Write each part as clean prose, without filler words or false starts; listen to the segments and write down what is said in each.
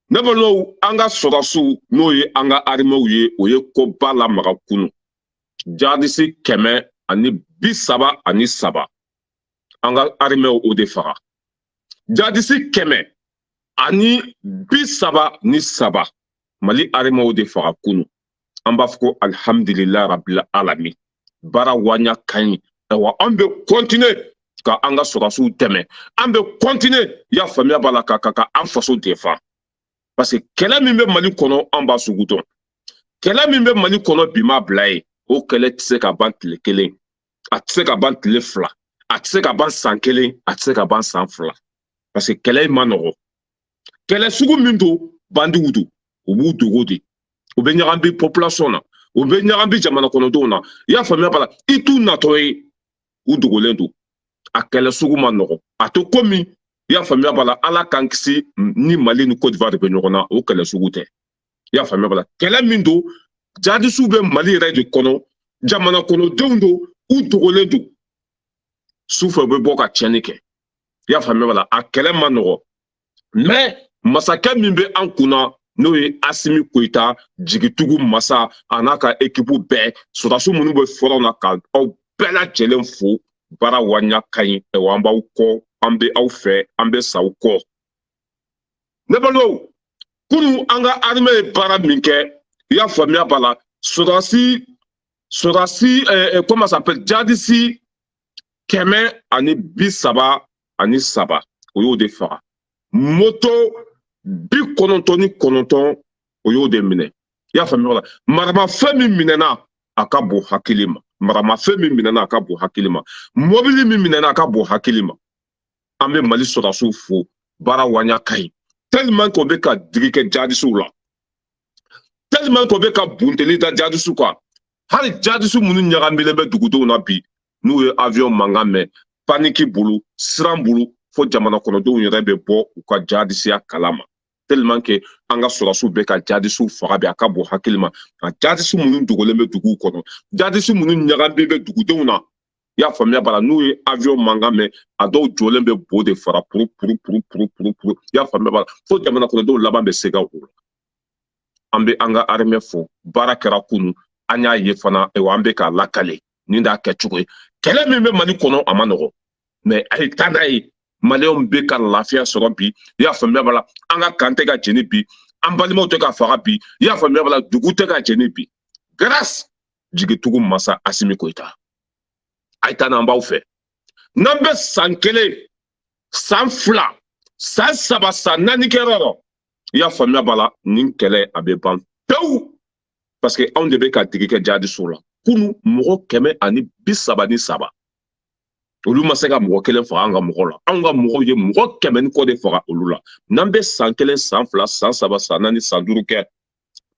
Ne balimaw, an ka sɔrɔdasiw, n'o ye an ka armɛw ye, o ye koba lamaga kunu. Jadisi 133, an ka armɛw o de faga. Jadisi 133, Mali armɛw de faga kunu. An b'a fɔ ko alihamudulila rabila alami, baara waɲa ka ɲi. Ayiwa, an bɛ continuer ka an ka sɔrɔdasiw dɛmɛ, an bɛ continuer, i y'a faamuya b'a la, ka an faso défend, parce que kɛlɛ min bɛ Mali kɔnɔ, an b'a sugu dɔn. Kɛlɛ min bɛ Mali kɔnɔ bi ma bila ye, o kɛlɛ tɛ se ka ban tile kelen, a tɛ se ka ban tile 2, a tɛ se ka ban san kelen, a tɛ se ka ban san 2, parce que kɛlɛ in ma nɔgɔ. Kɛlɛ sugu min don, bandiw don, u b'u dogo de, u bɛ ɲagami population na, u bɛ ɲagami jamana kɔnɔdenw na, i y'a faamuya b'a la, i t'u natɔ ye, u dogolen don. A kɛlɛ sugu ma nɔgɔ, a tɛ komi, i y'a faamuya b'a la, Ala k'an kisi ni Mali ni Côte d'Ivoire bɛ ɲɔgɔn na, o kɛlɛ sugu tɛ. I y'a faamuya b'a la, kɛlɛ min don, jadisiw bɛ Mali yɛrɛ de kɔnɔ, jamana kɔnɔdenw don, u dogolen don, sufɛ u bɛ bɔ ka tiɲɛni kɛ. I y'a faamuya b'a la, a kɛlɛ ma nɔgɔ, mais masakɛ min bɛ an kunna, n'o ye Asimi Koyita, jigitugu masa, a n'a ka équipe bɛɛ, sɔrɔdasiw minnu bɛ front na, ka aw bɛɛ lajɛlen fo. Baara waɲa ka ɲi. Ayiwa, an b'aw kɔ, an bɛ aw fɛ, an bɛ sa aw kɔ. Ne balimaw, kunun an ka armée ye baara min kɛ, i y'a faamuya b'a la, sɔrɔdasi, comment ça s'appelle, jadisi 133, o y'o de faga. Moto 99, o y'o de minɛ. I y'a faamuya b'a la, maramafɛn min minɛna, a ka bon hakili ma. Maramafɛn min minɛna, a ka bon hakili ma. Mɔbili min minɛna, a ka bon hakili ma. An bɛ Mali sɔrɔdasiw fo, baara waɲa ka ɲi, tellement que o bɛ ka digi kɛ jadisiw la, tellement que o bɛ ka bunteli da jadisiw kan. Hali jadisiw minnu ɲagamilen bɛ dugudenw na bi, n'u ye avion mankan mɛn, panique bolo, siran bolo, fo jamana kɔnɔdenw yɛrɛ bɛ bɔ u ka jadisiya kalama, tellement que an ka sɔrɔdasiw bɛ ka jadisiw faga bi, a ka bon hakili ma. Nka jadisi minnu dogolen bɛ duguw kɔnɔ, jadisi minnu ɲagamilen bɛ dugudenw na, i y'a faamuya b'a la, n'u ye avion mankan mɛn, a dɔw jɔlen bɛ bo de fara puru puru puru puru puru puru. I y'a faamuya b'a la, fo jamana kɔnɔdenw laban bɛ se ka o la. An bɛ an ka armée fo, baara kɛra kunun, an y'a ye fana. Ayiwa, an bɛ k'a lakale nin d'a kɛcogo ye. Kɛlɛ min bɛ Mali kɔnɔ, a ma nɔgɔ, mais a ye taa n'a ye. Maliyɛnw bɛ ka lafiya sɔrɔ bi, i y'a faamuya b'a la, an ka kan tɛ ka jeni bi, an balimaw tɛ ka faga bi, i y'a faamuya b'a la, dugu tɛ ka jeni bi, grâce jigitugu masa Asimi Koyita. A ye taa n'an b'aw fɛ. N'an bɛ san 1, san 2, san 3, san 4 kɛ yɔrɔ, i y'a faamuya b'a la, nin kɛlɛ a bɛ ban pewu, parce que anw de bɛ ka digi kɛ jadisiw la. Kunu mɔgɔ 133, olu ma se ka mɔgɔ kelen faga an ka mɔgɔ la. Anw ka mɔgɔw ye mɔgɔ 100 ni kɔ de faga olu la. N'an bɛ san 1, san 2, san 3, san 4, san 5 kɛ,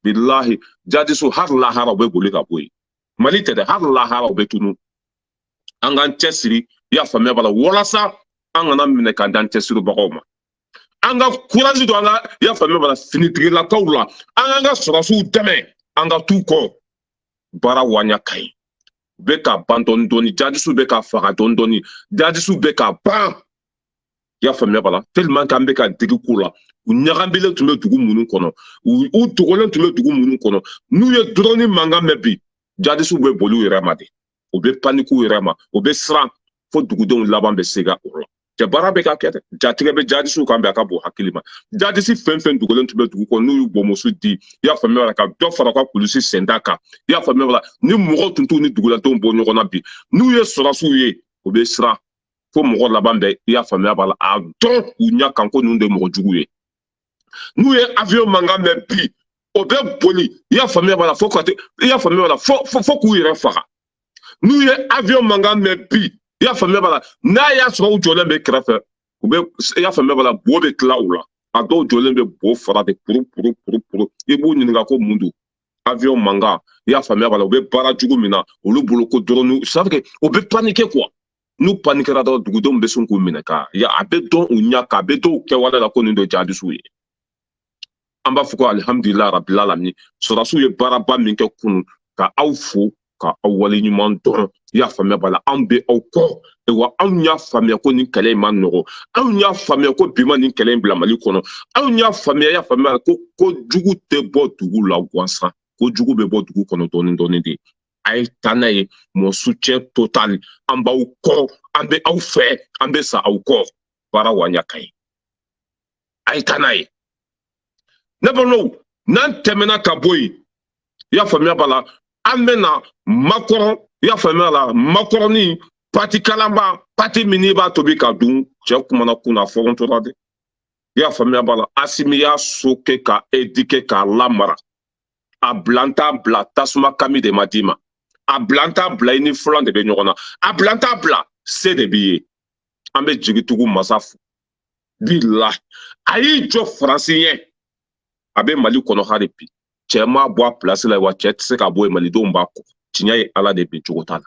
bilahi, jadisiw hali lahara u bɛ boli ka bɔ yen. Mali tɛ dɛ, hali lahara u bɛ tunu. An k'an cɛsiri, i y'a faamuya b'a la, walasa an kana minɛ k'an dan cɛsiribagaw ma. An ka courage don an ka, i y'a faamuya b'a la, finitigilakaw la. An k'an ka sɔrɔdasiw dɛmɛ, an ka t'u kɔ. Baara waɲa ka ɲi, u bɛ ka ban dɔɔni dɔɔni, jadisiw bɛ ka faga dɔɔni dɔɔni, jadisiw bɛ ka ban, i y'a faamuya b'a la, tellement qu'an bɛ ka digi k'u la. U ɲagamilen tun bɛ dugu minnu kɔnɔ, u dogolen tun bɛ dugu minnu kɔnɔ, n'u ye drone mankan mɛn bi, jadisiw bɛ boli u yɛrɛ ma de, u bɛ panique u yɛrɛ ma, u bɛ siran, fo dugudenw laban bɛ se ka o la. Cɛ, baara bɛ ka kɛ dɛ, jatigɛ bɛ jadisiw kan bi, a ka bon hakili ma. Jadisi fɛn fɛn dogolen tun bɛ dugu kɔnɔ, n'u y'u bɔnmuso di, i y'a faamuya b'a la, ka dɔ fara u ka kulusi senda kan, i y'a faamuya b'a la, ni mɔgɔw tun t'u ni duguladenw bɔ ɲɔgɔn na bi, n'u ye sɔrɔdasiw ye, u bɛ siran, fo mɔgɔ laban bɛ, i y'a faamuya b'a la, a dɔn u ɲɛ kan ko ninnu de ye mɔgɔ jugu ye. N'u ye avion mankan mɛn bi, o bɛ boli, i y'a faamuya b'a la, fo ka i y'a faamuya b'a la, fo k'u yɛrɛ faga. N'u ye avion mankan mɛn bi, i y'a faamuya b'a la, n'a y'a sɔrɔ u jɔlen bɛ kɛrɛfɛ, u bɛ, i y'a faamuya b'a la, bo bɛ tila u la. A dɔw jɔlen bɛ bo fara de puru puru puru puru. I b'u ɲininka ko mun don? Avion mankan, i y'a faamuya b'a la, u bɛ baara jugu min na, olu bolo ko dɔrɔn, ça veut dire o bɛ paniquer quoi. N'u paniquera dɔrɔn, dugudenw bɛ sin k'u minɛ ka ya, a bɛ dɔn u ɲɛ kan, a bɛ dɔw kɛwale la ko nin de jadisiw ye. An b'a fɔ ko alihamudulila rabil alamin, sɔrɔdasiw ye baaraba min kɛ kunun, ka aw fo. ka aw waleɲuman dɔn. I y'a faamuya b'a la, anw bɛ aw kɔ. Wa anw y'a faamuya ko nin kɛlɛ in ma nɔgɔ, anw y'a faamuya ko bi ma nin kɛlɛ in bila Mali kɔnɔ, anw y'a faamuya, i y'a faamuya ko kojugu tɛ bɔ dugu la gansan, kojugu bɛ bɔ dugu kɔnɔ dɔɔnin dɔɔnin de. A ye taa n'a ye, mon soutien total, an b'aw kɔ, an bɛ aw fɛ, an bɛ sa aw kɔ, baara waɲa ka ɲi, a ye taa n'a ye. Ne balimaw, n'an tɛmɛna ka bɔ yen, i y'a faamuya b'a la, an bɛ na Macron, i y'a faamuya la, Macron pati kalanba, pati min n'i b'a tobi ka dun, cɛ kumana kun na fɔrɔntɔra dɛ. I y'a faamuya b'a la, Asimi y'a soke ka éduquer k'a lamara, a bila n t'a bila, tasuma kami de ma d'i ma, a bila n t'a bila, i ni filan de bɛ ɲɔgɔn na, a bila n t'a bila, se de b'i ye. An bɛ jigitugu masa fo, bilahi, a y'i jɔ Faransi ɲɛ, a bɛ Mali kɔnɔ hali bi, cɛ m'a bɔ a place la, wa cɛ tɛ se ka bɔ yen, malidenw b'a kɔ. Tiɲɛ ye Ala de bin cogo t'a la.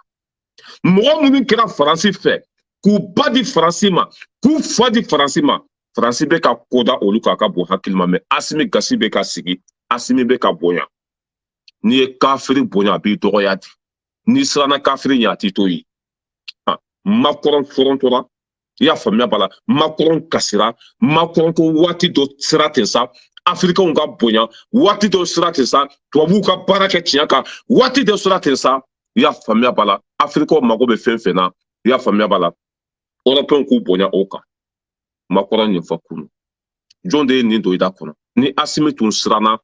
Mɔgɔ minnu kɛra Faransi fɛ k'u ba di Faransi ma, k'u fa di Faransi ma, Faransi bɛ ka koda olu kan, a ka bon hakili ma. Mɛ Asimi gasi bɛ ka sigi, Asimi bɛ ka bonya. N'i ye kafiri bonya, a b'i dɔgɔya di. N'i siranna kafiri ɲɛ, a t'i to yen. Macron fɔrɔntɔra, i y'a faamuya b'a la, Macron kasira. Macron ko waati dɔ sera ten sa, Afirikɛnw ka bonya, waati dɔ sera ten sa, tubabuw ka baara kɛ tiɲɛ kan, waati dɔ sera ten sa, i y'a faamuya b'a la, Afirikɛnw mago bɛ fɛn fɛn na, i y'a faamuya b'a la, Européens k'u bonya o kan. Macron nin fɔ kunun, jɔn de ye nin don i da kɔnɔ? Ni Asimi tun siranna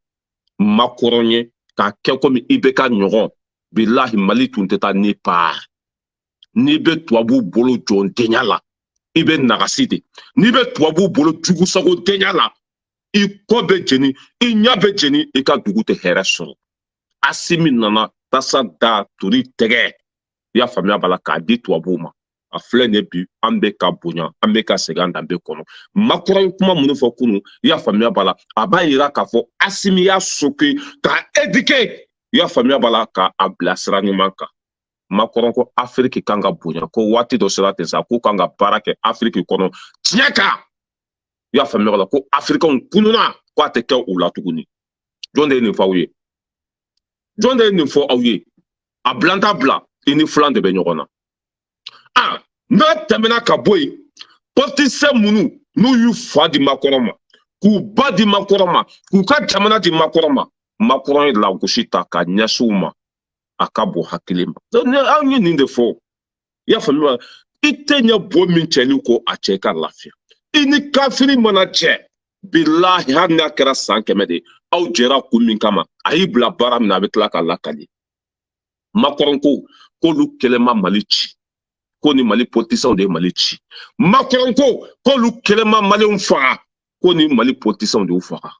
Macron ɲɛ k'a kɛ komi IBK ɲɔgɔn, bilahi, Mali tun tɛ taa ni paar. N'i bɛ tubabuw bolo jɔndenya la, i bɛ nagasi de. N'i bɛ tubabuw bolo jugusagodenya la, i kɔ bɛ jeni, i ɲɛ bɛ jeni, i ka dugu tɛ hɛrɛ sɔrɔ. Asimi nana tasa da tori tɛgɛ, i y'a faamuya b'a la, k'a di tubabuw ma. A filɛ nin ye bi, an bɛ ka bonya, an bɛ ka segin an danbe kɔnɔ. Macron ye kuma minnu fɔ kunun, i y'a faamuya b'a la, a b'a yira k'a fɔ Asimi y'a soke k'a éduquer, i y'a faamuya b'a la, k'a bila sira ɲuman kan. Macron ko Afiriki kan ka bonya, ko waati dɔ sera ten sa, k'u kan ka baara kɛ Afiriki kɔnɔ tiɲɛ kan. I y'a faamuya b'a la, ko Afirikɛnw kununa, ko a tɛ kɛ u la tuguni. Jɔn de ye nin fɔ aw ye? Jɔn de ye nin fɔ aw ye? A bila n t'a bila, i ni filan de bɛ ɲɔgɔn na. A n'a tɛmɛna ka bɔ yen, politicien minnu n'u y'u fa di Macron ma, k'u ba di Macron ma, k'u ka jamana di Macron ma, Macron ye lagosi ta ka ɲɛsin u ma, a ka bon hakili ma. Anw ye nin de fɔ, i y'a faamuya, i tɛ ɲɛ bo min cɛli ko a cɛ ka lafiya. I ni kafiri mana cɛ, bilahi, hali n'a kɛra san 100 de ye, aw jɛra kun min kama, a y'i bila baara min na, a bɛ tila k'a lakali. Macron ko k'olu kɛlɛ ma Mali ci, ko ni Mali politiciens de ye Mali ci. Macron ko k'olu kɛlɛ ma Maliyɛnw faga, ko ni Mali politiciens de y'u faga.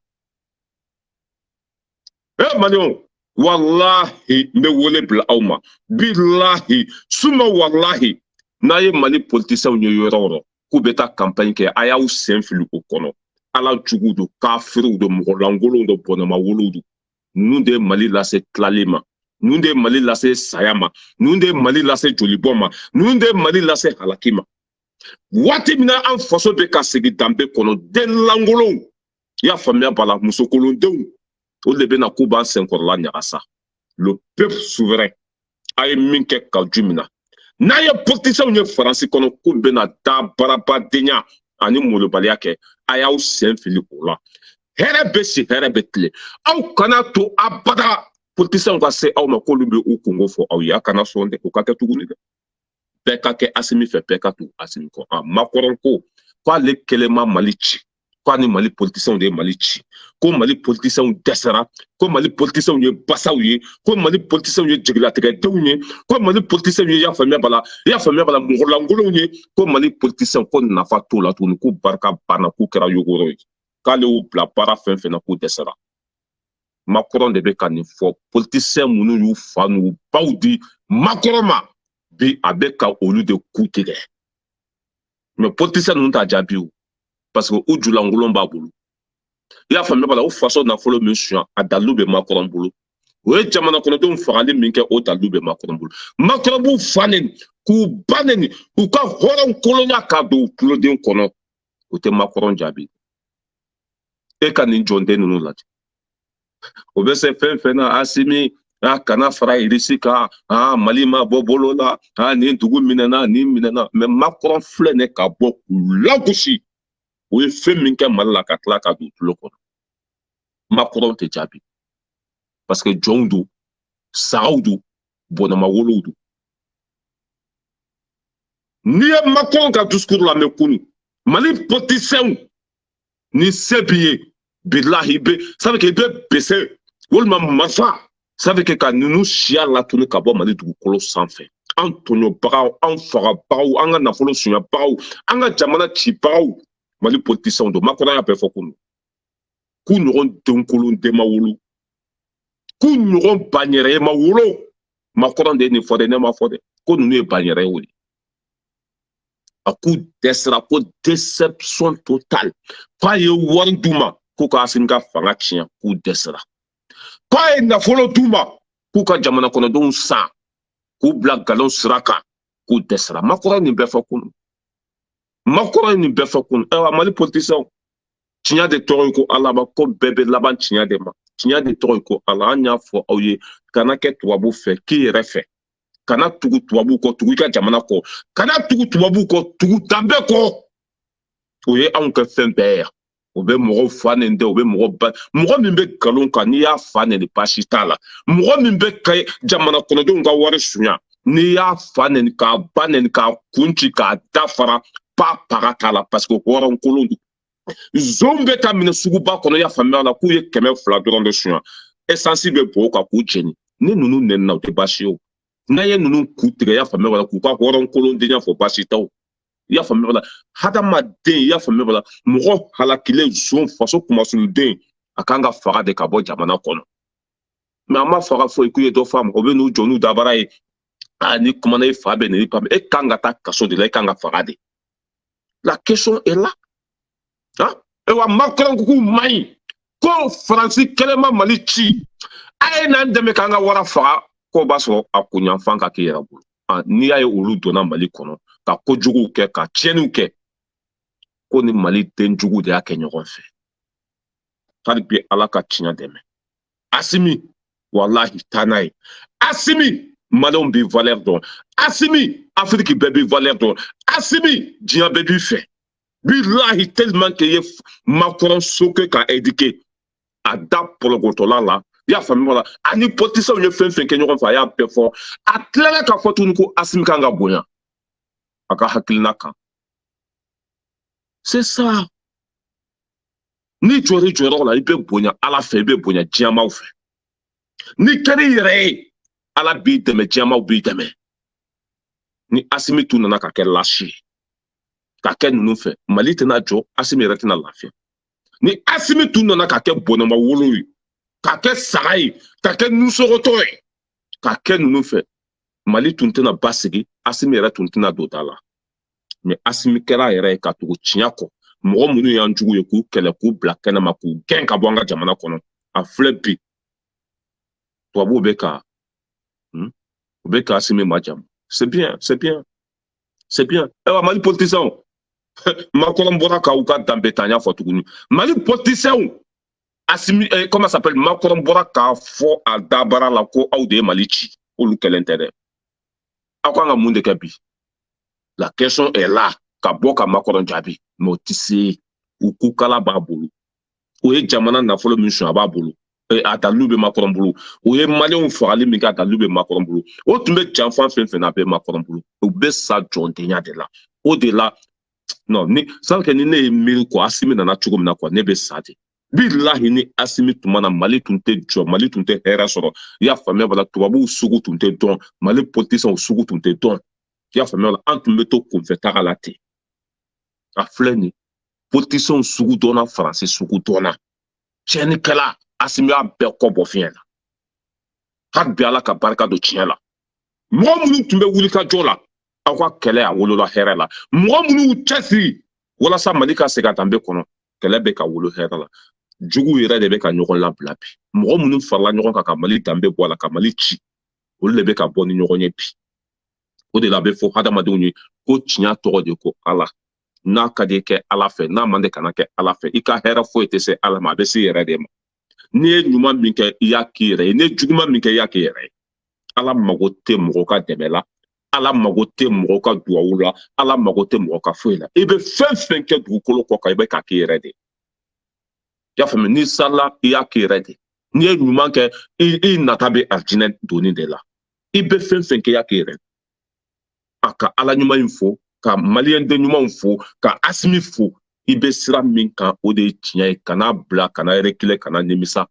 E Maliyɛnw, wallahi, n bɛ wele bila aw ma, bilahi suma wallahi, n'a ye Mali politiciens ye yɔrɔ o yɔrɔ k'u bɛ taa campagne kɛ, a y'aw sen fili o kɔnɔ. Ala juguw don, kafiriw don, mɔgɔ lankolonw don, bɔnɛmawolow don. Ninnu de ye Mali lase tilali ma, ninnu de ye Mali lase saya ma, ninnu de ye Mali lase jolibɔn ma, ninnu de ye Mali lase halaki ma. Waati min na an faso bɛ ka segin danbe kɔnɔ, den lankolonw, i y'a faamuya b'a la, musokolondenw, olu de bɛna k'u b'an senkɔrɔla ɲagasa. Le peuple souverain, a ye min kɛ ka ju min na, n'a ye politiciens ye Faransi kɔnɔ k'u bɛna da barabadenya ani molobaliya kɛ, a y'aw sen fili o la. Hɛrɛ bɛ si, hɛrɛ bɛ tile. Aw kana to abada politiciens ka se aw ma k'olu bɛ u kungo fɔ aw ye. A kana sɔn dɛ, o ka kɛ tuguni dɛ. Bɛɛ ka kɛ Asimi fɛ, bɛɛ ka tugu Asimi kɔ. A Macron ko k'ale kɛlen ma Mali ci, k'a ni Mali politiciens de ye Mali ci, ko Mali politiciens dɛsɛra, ko Mali politiciens ye basaw ye, ko Mali politiciens ye jigilatigɛdenw ye, ko Mali politiciens ye, i y'a faamuya b'a la, i y'a faamuya b'a la, mɔgɔ lankolonw ye, ko Mali politiciens ko nafa t'o la tuguni, k'u barika banna, k'u kɛra yogoro ye, k'ale y'u bila baara fɛn fɛn na, k'u dɛsɛra. Macron de bɛ ka nin fɔ. Politicien minnu y'u fa n'u baw di Macron ma bi, a bɛ ka olu de ku tigɛ. Mais politicien ninnu t'a jaabi o, parce que u julankolon b'a bolo, i y'a faamuya b'a la, u faso nafolo min suɲɛ, a dalilu bɛ Macron bolo. O ye jamana kɔnɔdenw fagali min kɛ, o dalilu bɛ Macron bolo. Macron b'u fa neni, k'u ba neni, k'u ka hɔrɔn kolonya k'a don u tuloden kɔnɔ, o tɛ Macron jaabi. E ka nin jɔnden ninnu lajɛ, o bɛ se fɛn fɛn na. Asimi A kana fara Irisi kan, a Mali ma bɔ bolo la, a nin dugu minɛna, nin minɛna. Mais Macron filɛ nin ka bɔ k'u lagosi. O ye fɛn min kɛ Mali la ka tila ka don tulo kɔnɔ, Macron tɛ jaabi, parce que jɔnw don, sagaw don, bɔnɛmawolow don. N'i ye Macron ka discours lamɛn kunun, Mali politiciens, ni se b'i ye, bilahi, i bɛ ça veut dire i bɛ bese walima marifa, ça veut dire ka ninnu siya latunu ka bɔ Mali dugukolo sanfɛ. An tɔɲɔbagaw, an fagabagaw, an ka nafolo sunyabagaw, an ka jamana cibagaw, Mali politiciens don. Macron y'a bɛɛ fɔ kunun k'u ɲɔgɔn denkolon den ma wolo, k'u ɲɔgɔn banyɛrɛ ma wolo. Macron de ye nin fɔ dɛ, ne ma fɔ dɛ, ko ninnu ye banyɛrɛ ye. O de a k'u dɛsɛra, ko déception totale, k'a ye wari d'u ma k'u ka Asimi ka fanga tiɲɛ, k'u dɛsɛra, k'a ye nafolo d'u ma k'u ka jamana kɔnɔdenw san, k'u bila nkalon sira kan, k'u dɛsɛra. Macron nin bɛɛ fɔ kunun, Macron ye nin bɛɛ fɔ kunun. Ayiwa, Mali politiciens, tiɲɛ de tɔgɔ ye ko Ala ma, ko bɛɛ bɛ laban tiɲɛ de ma. Tiɲɛ de tɔgɔ ye ko Ala. An y'a fɔ aw ye, kana kɛ tubabu fɛ, k'i yɛrɛ fɛ. Kana tugu tubabu kɔ, tugu i ka jamana kɔ. Kana tugu tubabu kɔ, tugu danbe kɔ. O ye anw kɛ fɛn bɛɛ ye. O bɛ mɔgɔw fa nɛni dɛ, o bɛ mɔgɔ ba, mɔgɔ min bɛ nkalon kan, n'i y'a fa nɛni, baasi t'a la. Mɔgɔ min bɛ ka jamana kɔnɔdenw ka wari suɲa, n'i y'a fa nɛni, k'a ba nɛni, k'a kun ci, k'a da fara, pa paga t'a la, parce que hɔrɔn kolon don. Zon bɛ ka minɛ suguba kɔnɔ, i y'a faamuya la, k'u ye 200 dɔrɔn de suɲa, essence bɛ bɔ o kan k'u jeni. Ni ninnu nɛnina, o tɛ baasi ye. O n'an ye ninnu ku tigɛ, i y'a faamuya la, k'u ka hɔrɔn kolondenya fɔ, baasi t'aw, i y'a faamuya la. Hadamaden, i y'a faamuya la, mɔgɔ halakilen, zon faso kumasuluden, a kan ka faga de ka bɔ jamana kɔnɔ. Mais an ma faga foyi k'u ye dɔ faamu. O bɛ n'u jɔ n'u dabara ye. Aa, ni kumana, i fa bɛ nin pa, e kan ka taa kaso de la, e kan ka faga de. La question est là. Ah, ayiwa, Macron k'u man ɲi, ko Faransi kɛlɛ ma Mali ci, a ye n'an dɛmɛ k'an ka wara faga, k'o b'a sɔrɔ a kunyanfan ka k'i yɛrɛ bolo. N'i y'a ye olu donna Mali kɔnɔ ka kojuguw kɛ, ka tiɲɛniw kɛ, ko ni Mali denjugu de y'a kɛ ɲɔgɔn fɛ. Hali bi, Ala ka tiɲɛ dɛmɛ Asimi. Walahi, taa n'a ye Asimi. Maliyɛnw b'i valeur dɔn Asimi, Afiriki bɛɛ b'i valeur dɔn Asimi, diɲɛ bɛɛ b'i fɛ. Bilahi, tellement que ye Macron soke ka éduquer a da pɔlɔkɔtɔla la, i y'a faamu la. Ani politiciens ye fɛn fɛn kɛ ɲɔgɔn fɛ, a y'a bɛɛ fɔ. A tilala k'a fɔ tuguni ko Asimi kan ka bonya a ka hakilina kan. C'est ça. N'i jɔr'i jɔyɔrɔ la, i bɛ bonya Ala fɛ, i bɛ bonya diɲɛmaw fɛ. N'i kɛr'i yɛrɛ ye, Ala b'i dɛmɛ, diɲɛmaw b'i dɛmɛ. Ni Asimi tun nana ka kɛ lasi ye ka kɛ ninnu fɛ, Mali tɛna jɔ, Asimi yɛrɛ tɛna lafiya. Ni Asimi tun nana ka kɛ bɔnɛma wolo ye, ka kɛ saga ye, ka kɛ nusɔgɔtɔ ye, ka kɛ ninnu fɛ, Mali tun tɛna basigi, Asimi yɛrɛ tun tɛna don da la. Mais Asimi kɛra a yɛrɛ ye ka tugu tiɲɛ kɔ. Mɔgɔ minnu y'an jugu ye, k'u kɛlɛ, k'u bila kɛnɛma, k'u gɛn ka bɔ an ka jamana kɔnɔ. A filɛ bi, tubabuw bɛ ka u bɛ ka Asimi majamu. C'est bien, c'est bien, c'est bien. Ayiwa, Mali politiciens, Macron bɔra k'aw ka danbetanya fɔ tuguni. Mali politiciens, Asimi, comment ça s'appelle, Macron bɔra k'a fɔ a dabara la ko aw de ye Mali ci, olu kɛlen tɛ dɛ. Aw kan ka mun de kɛ bi? La question est là. Ka bɔ ka Macron jaabi, mais o tɛ se. U kukala b'a bolo, o ye jamana nafolo min sɔn, a b'a bolo, a dalilu bɛ Macron bolo. O ye maliyɛnw fagali min kɛ, a dalilu bɛ Macron bolo. O tun bɛ janfa fɛn fɛn na, a bɛ Macron bolo. U bɛ sa jɔndenya de la. O de la, non, ni sans que ni ne ye miiri ko Asimi nana cogo min na quoi, ne bɛ sa de. Bilahi, ni Asimi tun ma na, Mali tun tɛ jɔ, Mali tun tɛ hɛrɛ sɔrɔ, i y'a faamuya bala. Tubabuw sugu tun tɛ dɔn, Mali politiciens sugu tun tɛ dɔn, i y'a faamuya la. An tun bɛ to kunfɛ taga la ten. A filɛ nin, politiciens sugu dɔnna, Faransi sugu dɔnna, tiɲɛnikɛla. Asimi y'a bɛɛ kɔ bɔ fiɲɛ na. Hali bi, Ala ka barika don tiɲɛ la. Mɔgɔ minnu tun bɛ wuli ka jɔ la, aw ka kɛlɛ a wolola hɛrɛ la. Mɔgɔ minnu y'u cɛsiri walasa Mali ka segin a danbe kɔnɔ, kɛlɛ bɛ ka wolo hɛrɛ la. Juguw yɛrɛ de bɛ ka ɲɔgɔn labila bi. Mɔgɔ minnu farala ɲɔgɔn kan ka Mali danbe bɔ a la, ka Mali ci, olu de bɛ ka bɔ ni ɲɔgɔn ye bi. O de la, a bɛ fɔ hadamadenw ye ko tiɲɛ tɔgɔ de ko Ala. N'a ka di, kɛ Ala fɛ, n'a man di, kana kɛ Ala fɛ. I ka hɛrɛ foyi tɛ se Ala ma, a bɛ se i yɛrɛ de ma. N'i ye ɲuman min kɛ, i y'a k'i yɛrɛ ye. N'i ye juguman min kɛ, i y'a k'i yɛrɛ ye. Ala mago tɛ mɔgɔ ka dɛmɛ la, Ala mago tɛ mɔgɔ ka duwawu la, Ala mago tɛ mɔgɔ ka foyi la. I bɛ fɛn fɛn kɛ dugukolo kɔ kan, i bɛ k'a k'i yɛrɛ de. I y'a faamu? N'i salila, i y'a k'i yɛrɛ de. N'i ye ɲuman kɛ, i nata bɛ arijinɛ donni de la. I bɛ fɛn fɛn kɛ, i y'a k'i yɛrɛ. A ka Ala ɲuman in fo, ka maliyɛn den ɲumanw fo, ka Asimi fo. I bɛ sira min kan, o de ye tiɲɛ ye. Kana bila, kana reculer, kana nimisa.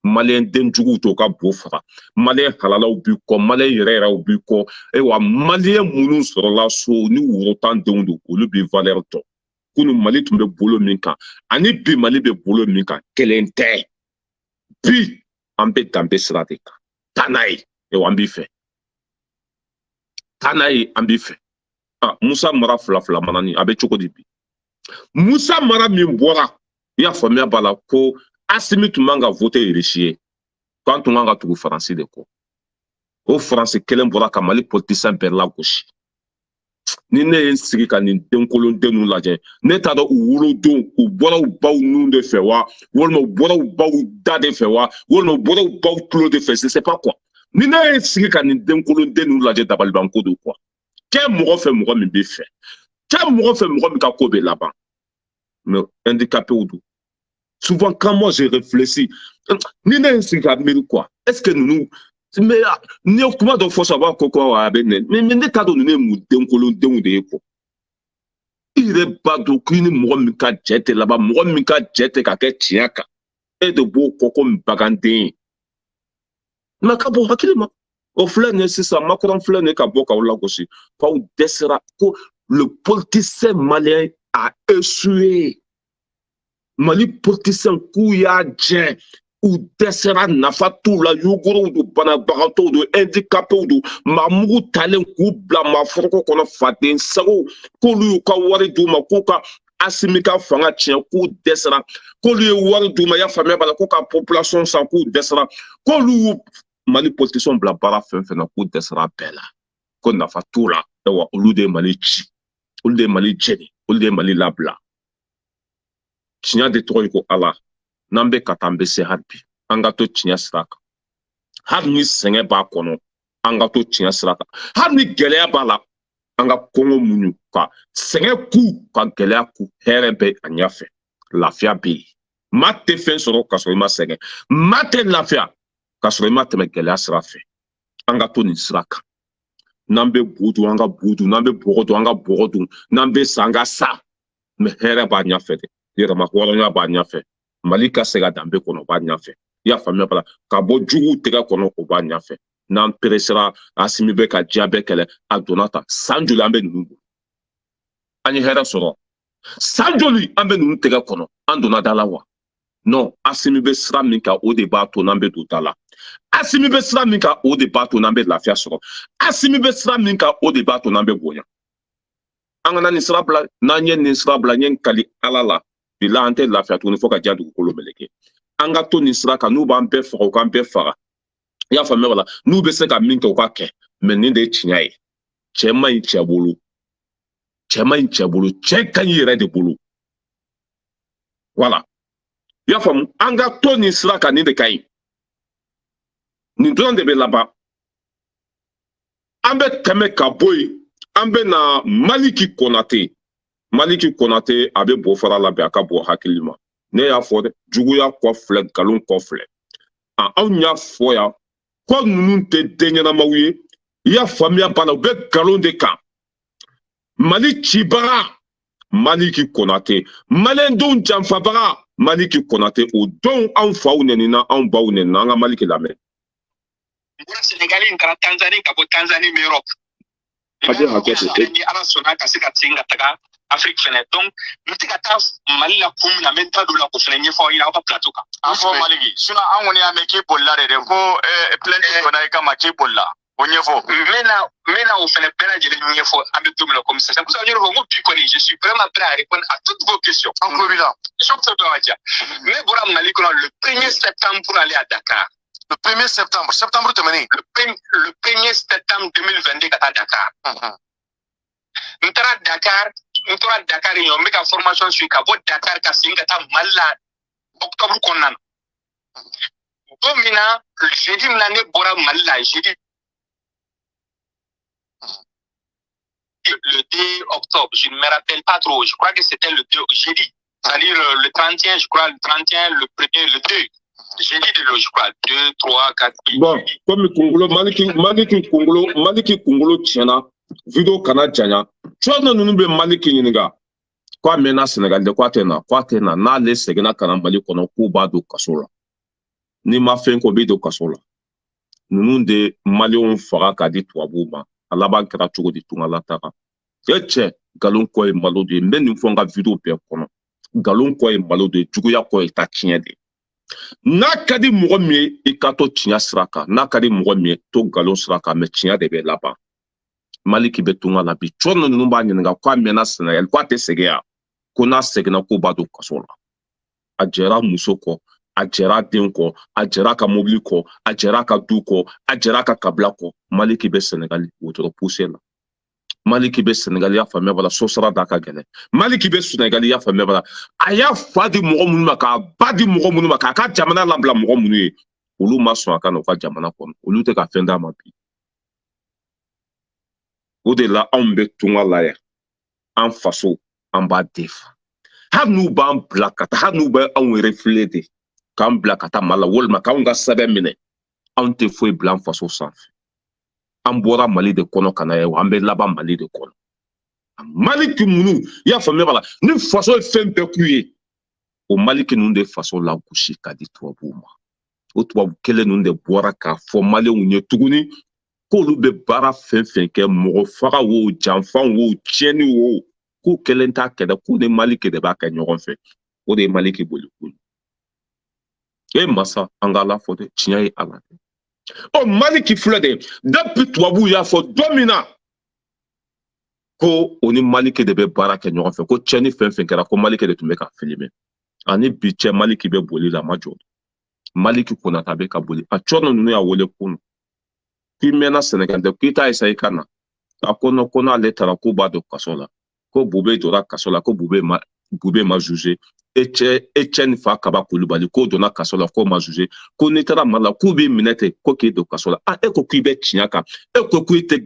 Maliyɛn den juguw t'o ka bo faga. Maliyɛn halalaw b'i kɔ, maliyɛn yɛrɛ yɛrɛw b'i kɔ. Ayiwa, maliyɛn minnu sɔrɔla so ni woro tan denw don, olu b'i valeur dɔn. Kunun Mali tun bɛ bolo min kan ani bi Mali bɛ bolo min kan, kelen tɛ. Bi an bɛ danbe sira de kan. Taa n'a ye. Ayiwa, an b'i fɛ. Taa n'a ye, an b'i fɛ. Ah, Musa Mara fila fila manani a bɛ cogo di bi? Musa Mara min bɔra, i y'a faamuya b'a la ko Asimi tun man ka voter Irisi ye, k'an tun kan ka tugu Faransi de kɔ. O Faransi kelen bɔra ka Mali politicien bɛɛ lagosi. Ni ne ye n sigi ka nin denkolon den ninnu lajɛ, ne t'a dɔn u wolodon u bɔra u baw nun de fɛ wa, walima u bɔra u baw da de fɛ wa, walima u bɔra u baw tulo de fɛ, je sais pas quoi. Ni ne ye n sigi ka nin denkolon den ninnu lajɛ, dabalibanko don quoi. Kɛ mɔgɔ fɛ mɔgɔ min b'i fɛ, kɛ mɔgɔ fɛ mɔgɔ min ka ko bɛ laban, mais handicapé don. Souvent, quand moi je réfléchis, ni ne ye n sigi ka miiri quoi, est ce que ninnu, mais n'i ye kuma dɔ fɔ sisan, u b'a fɔ ko a bɛ nɛ, mais ne t'a dɔn ninnu ye mun denkolondenw de ye quoi. I yɛrɛ b'a dɔn k'i ni mɔgɔ min ka jɛ tɛ laban, mɔgɔ min ka jɛ tɛ ka kɛ tiɲɛ kan, e de b'o kɔ komi baganden ye. Mais ka bɔ hakili ma, o filɛ nin ye sisan, Macron filɛ nin ye ka bɔ k'aw lagosi k'aw dɛsɛra, ko le politicien malien a échoué. Mali politicien k'u y'a jɛ, u dɛsɛra, nafa t'u la, yugorow don, banabagatɔw don, handicapéw don, maa mugu talen k'u bila maa foroko kɔnɔ, faden sago, k'olu y'u ka wari d'u ma k'u ka Asimi ka fanga tiɲɛ, k'u dɛsɛra, k'olu ye wari d'u ma, i y'a faamuya b'a la, k'u ka population san, k'u dɛsɛra, k'olu y'u Mali politicien bila baara fɛn fɛn na, k'u dɛsɛra bɛɛ la, ko nafa t'u la. Ayiwa, olu de ye Mali ci, olu de ye Mali jɛni, olu de ye Mali labila. Tiɲɛ de tɔgɔ ye ko Ala. N'an bɛ ka taa, an bɛ se. Hali bi an ka to tiɲɛ sira kan, hali ni sɛgɛn b'a kɔnɔ, an ka to tiɲɛ sira kan, hali ni gɛlɛya b'a la, an ka kɔngɔ muɲu ka sɛgɛn ku, ka gɛlɛya ku. Hɛrɛ bɛ a ɲɛfɛ, lafiya bɛ yen. Maa tɛ fɛn sɔrɔ ka sɔrɔ i ma sɛgɛn, maa tɛ lafiya ka sɔrɔ i ma tɛmɛ gɛlɛya sira fɛ. An ka to nin sira kan. N'an bɛ bu dun, an ka bu dun. N'an bɛ bɔgɔ dun, an ka bɔgɔ dun. N'an bɛ sa, an ka sa, mais hɛrɛ b'a ɲɛfɛ dɛ. Yɛrɛma hɔrɔnya b'a ɲɛfɛ. Mali ka se ka danbe kɔnɔ, o b'a ɲɛfɛ. I y'a faamuya bala, ka bɔ juguw tɛgɛ kɔnɔ, o b'a ɲɛfɛ. N'an peresera, Asimi bɛ ka diɲɛ bɛɛ kɛlɛ. A donna ta, san joli an bɛ ninnu bolo, an ye hɛrɛ sɔrɔ? San joli an bɛ ninnu tɛgɛ kɔnɔ, an donna da la wa? Non. Asimi bɛ sira min kan, o de b'a to n'an bɛ don da la. Asimi bɛ sira min kan, o de b'a to n'an bɛ lafiya sɔrɔ. Asimi bɛ sira min kan, o de b'a to n'an bɛ bonya. An kana nin sira bila. N'an ye nin sira bila, n ye n kali Ala la, bila an tɛ lafiya tuguni fo ka diɲɛ dugukolo meleke. An ka to nin sira kan. N'u b'an bɛɛ faga, u k'an bɛɛ faga. I y'a faamuya wala? N'u bɛ se ka min kɛ, u ka kɛ, mais nin de ye tiɲɛ ye. Cɛ man ɲi cɛ bolo, cɛ man ɲi cɛ bolo, cɛ ka ɲi yɛrɛ de bolo. Wala, i y'a faamu? An ka to nin sira kan, nin de ka ɲi, nin dɔrɔn de bɛ laban. An bɛ tɛmɛ ka bɔ yen, an bɛ na Maliki Konate. Maliki Konate, a bɛ bo fara labɛn, a ka bɔ hakili ma. Ne y'a fɔ dɛ, juguya kɔ filɛ, nkalon kɔ filɛ. A anw y'a fɔ yan ko ninnu tɛ den ɲɛnamaw ye. I y'a faamuya b'a la, u bɛ nkalon de kan. Mali cibaga Maliki Konate, maliyɛndenw janfabaga Maliki Konate, o don anw faw nɛnina, anw baw nɛnina. An ka Maliki lamɛn. N bɔra Senegali, n taara Tanzanie, ka bɔ Tanzanie, n bɛ Europe. A bɛ hakɛ to. Ni Ala sɔnna, ka se ka segin ka taga Afrique fɛnɛ. Donc n bɛ se ka taa Mali la kun min na, n bɛ n da don o la k'o fɛnɛ ɲɛfɔ aw ɲɛna aw ka plateau kan. An fɔ Maliki, sinon an kɔni y'a mɛn k'i bolila de dɛ, ko plainte donna i kama k'i bolila, o ɲɛfɔ. N bɛ na o fɛnɛ bɛɛ lajɛlen ɲɛfɔ. An bɛ don min na komi sisan, n y'o fɔ n ko bi kɔni, je suis vraiment prêt à répondre à toutes vos questions. An tulo b'i la. Question fɛn fɛn ka ca. Ne bɔra Mali kɔnɔ le 1er septembre pour aller à Dakar. Le 1er septembre, septembre tɛmɛnen. Le 1er septembre 2022 ka taa Dakar. N taara Dakar, n tora Dakar yen, n bɛ ka formation suivre, ka bɔ Dakar ka segin ka taa Mali la octobre kɔnɔna na. Don min na, jeudi min na ne bɔra Mali la, jeudi le 2 octobre, je ne me rappelle pas trop, je crois que c'était le 2, jeudi, c'est-à-dire le 31, je crois, le 31, le premier, le 2, jeudi de, je crois, 2, 3, 4. Bon, komi kunkolo Maliki kunkolo, Maliki kunkolo tiɲɛna, vidéo kana janya. Cɔrɔ ninnu bɛ Maliki ɲininka k'a mɛnna Senegal de, k'a tɛ na, k'a tɛ na. N'ale seginna ka na Mali kɔnɔ, k'u b'a don kaso la. N'i ma fɛn kɛ, o b'i don kaso la. Ninnu de Maliyɛnw faga k'a di tubabuw ma. A laban kɛra cogo di? Tungala taga. E cɛ, nkalon kɔ ye malo de ye. N bɛ nin fɔ n ka vidéo bɛɛ kɔnɔ: nkalon kɔ ye malo de ye, juguya kɔ ye ta tiɲɛ de. N'a ka di mɔgɔ min ye, i ka to tiɲɛ sira kan. N'a ka di mɔgɔ min ye, to nkalon sira kan, mɛ tiɲɛ de bɛ laban. Maliki bɛ tunga la bi. Cɔrɔ ninnu b'a ɲininka k'a mɛnna Sɛnɛgali, k'a tɛ segin yan, ko n'a seginna, k'o b'a don kaso la. A jɛra muso kɔ, a jɛra den kɔ, a jɛra ka mobili kɔ, a jɛra ka du kɔ, a jɛra ka kabila kɔ. Maliki bɛ Sɛnɛgali wotoro pousse la. Maliki bɛ Sɛnɛgali, y'a faamuya b'a la, so sara da ka gɛlɛn. Maliki bɛ Sɛnɛgali, y'a faamuya b'a la. A y'a fa di mɔgɔ minnu ma, k'a ba di mɔgɔ minnu ma, k'a ka jamana labila mɔgɔ minnu ye, olu ma sɔn a ka na u ka jamana kɔnɔ. Olu tɛ ka fɛn d'a ma bi. O de la anw bɛ tunga la yan. An faso, an b'a defa. Hali n'u b'an bila ka taa, hali n'u bɛ anw refoulé de k'an bila ka taa Mali la, walima k'anw ka sɛbɛn minɛ, anw tɛ foyi bila an faso sanfɛ. An bɔra Mali de kɔnɔ ka na ye, an bɛ laban Mali de kɔnɔ. Maliki ninnu, i y'a faamuya b'a la, ni faso ye fɛn bɛɛ k'u ye, o Maliki ninnu de faso lagosi ka di tubabuw ma. O tubabu kelen ninnu de bɔra k'a fɔ Maliyɛnw ye tuguni k'olu bɛ baara fɛn fɛn kɛ, mɔgɔ faga wo, janfan wo, tiɲɛni wo, k'u kelen t'a kɛlɛ, k'u ni Maliki de b'a kɛ ɲɔgɔn fɛ. O de ye Maliki boli ko ye. E masa, an ka Ala fɔ dɛ, tiɲɛ ye Ala de. Ɔ, Maliki filɛ de, depuis tubabuw y'a fɔ don min na ko o ni Maliki de bɛ baara kɛ ɲɔgɔn fɛ, ko tiɲɛni fɛn fɛn kɛra, ko Maliki de tun bɛ ka filmer, ani bi cɛ, Maliki bɛ boli la, a ma jɔ. Maliki Konata bɛ ka boli. A cɔrɔ ninnu y'a wele kunun k'i mɛnna Sɛnɛgali dɛ, k'i t'a essayer ka na. A ko non, ko n'ale taara, k'u b'a don kaso la, ko Bube jɔra kaso la, ko Bube ma jugé. E cɛ, e cɛ ni fa Kaba Kulubali, k'o donna kaso la, k'o ma jugé. Ko n'i taara Mali la, k'u b'i minɛ ten, ko k'i don kaso la. A e ko k'i bɛ tiɲɛ kan, e ko k'i tɛ.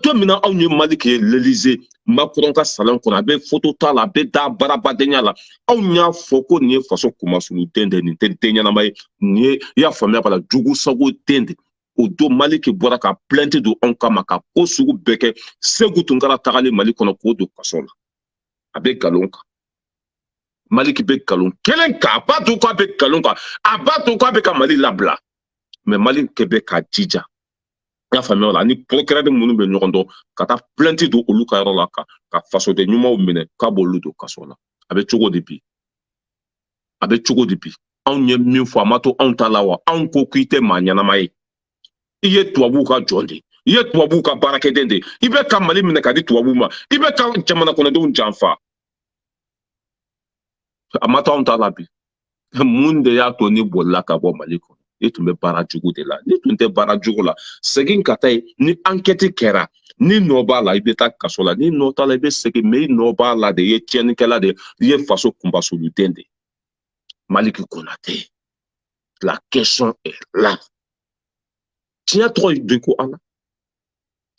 Don min na anw ye Maliki ye l'Élysée, Macron ka salon kɔnɔ, a bɛ photo ta la, a bɛ da baarabadenya la, anw y'a fɔ ko nin ye faso kumasuluden de, nin tɛ den ɲɛnama ye, nin ye, i y'a faamuya b'a la, jugu sago den de. O don Maliki bɔra ka plainte don anw kama, ka ko sugu bɛɛ kɛ. Segu Tunkara tagali Mali kɔnɔ, k'o don kaso la. A bɛ nkalon kan. Maliki bɛ nkalon kelen kan. A b'a to k'a bɛ nkalon kan, a b'a to k'a bɛ ka Mali labila, mɛ Maliki bɛ ka jija, i y'a faamuya o la, ani procureur minnu bɛ ɲɔgɔn dɔn, ka taa plainte don olu ka yɔrɔ la, ka fasoden ɲumanw minɛ, k'a b'olu don kaso la. A bɛ cogo di bi? A bɛ cogo di bi? Anw ye min fɔ, a ma to anw ta la wa? Anw ko k'i tɛ maa ɲɛnama ye, i ye tubabuw ka jɔn de, i ye tubabuw ka baarakɛden de, i bɛ ka Mali minɛ ka di tubabuw ma, i bɛ ka jamana kɔnɔdenw janfa. A ma to anw ta la bi. Mun de y'a to ni bolila ka bɔ Mali kɔnɔ? I tun bɛ baara jugu de la. N'i tun tɛ baara jugu la, segin ka taa yen. Ni enquête kɛra, ni nɔ b'a la, i bɛ taa kaso la. Ni nɔ t'a la, i bɛ segin. Mɛ i nɔ b'a la de, i ye tiɲɛnikɛla de, i ye faso kunbasoluden de. Maliki Konate, la question est là. Tiɲɛ tɔgɔ de ko Ala,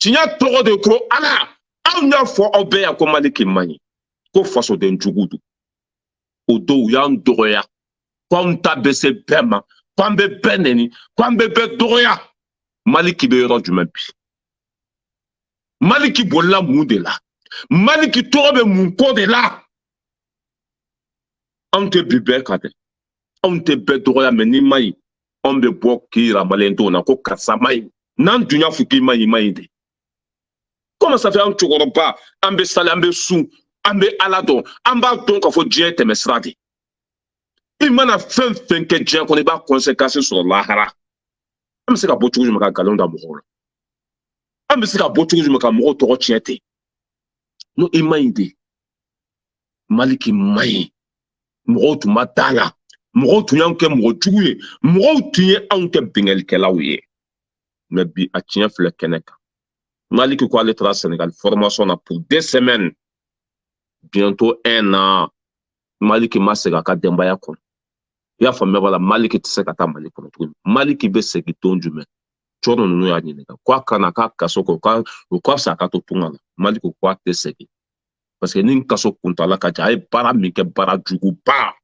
tiɲɛ tɔgɔ de ko Ala. Anw y'a fɔ aw bɛɛ yan ko Maliki man ɲi, ko fasoden jugu don. O don u y'an dɔgɔya ko anw ta bɛ se bɛɛ ma, ko an bɛ bɛɛ nɛni, ko an bɛ bɛɛ dɔgɔya. Maliki bɛ yɔrɔ jumɛn bi? Maliki bolila mun de la? Maliki tɔgɔ bɛ mun ko de la? Anw tɛ bi bɛɛ kan dɛ, anw tɛ bɛɛ dɔgɔya, mɛ n'i ma ɲi, anw bɛ bɔ k'i yira maliyɛndenw na ko karisa ma ɲi. N'an dun y'a fɔ k'i ma ɲi, i ma ɲi de. Comment ça fait, an cɛkɔrɔba, an bɛ sali, an bɛ sun, an bɛ Ala dɔn, an b'a dɔn k'a fɔ diɲɛ tɛmɛ sira de. I mana fɛn fɛn kɛ diɲɛ kɔnɔ, i b'a conséquence sɔrɔ lahara. An bɛ se ka bɔ cogo jumɛn ka nkalon da mɔgɔw la? An bɛ se ka bɔ cogo jumɛn ka mɔgɔw tɔgɔ tiɲɛ ten? No, i ma ɲi de. Maliki ma ɲi. Mɔgɔw tun ma da la, mɔgɔw tun y'anw kɛ mɔgɔ jugu ye, mɔgɔw tun ye anw kɛ bingalikɛlaw ye. Mɛ bi, a tiɲɛ filɛ kɛnɛ kan. Maliki ko ale taara Sénégal formation na pour 2 semaines, bientôt un an, Maliki ma segin a ka denbaya kɔnɔ. I y'a faamuya b'a la, Maliki tɛ se ka taa Mali kɔnɔ tuguni. Maliki bɛ segin don jumɛn? Cɔrɔ ninnu y'a ɲininka ko a kana k'a kaso kɔ, k'a o ka fisa a ka to tunga la. Maliki ko a tɛ segin parce que ni kaso kuntala ka jan, a ye baara min kɛ, baara juguba,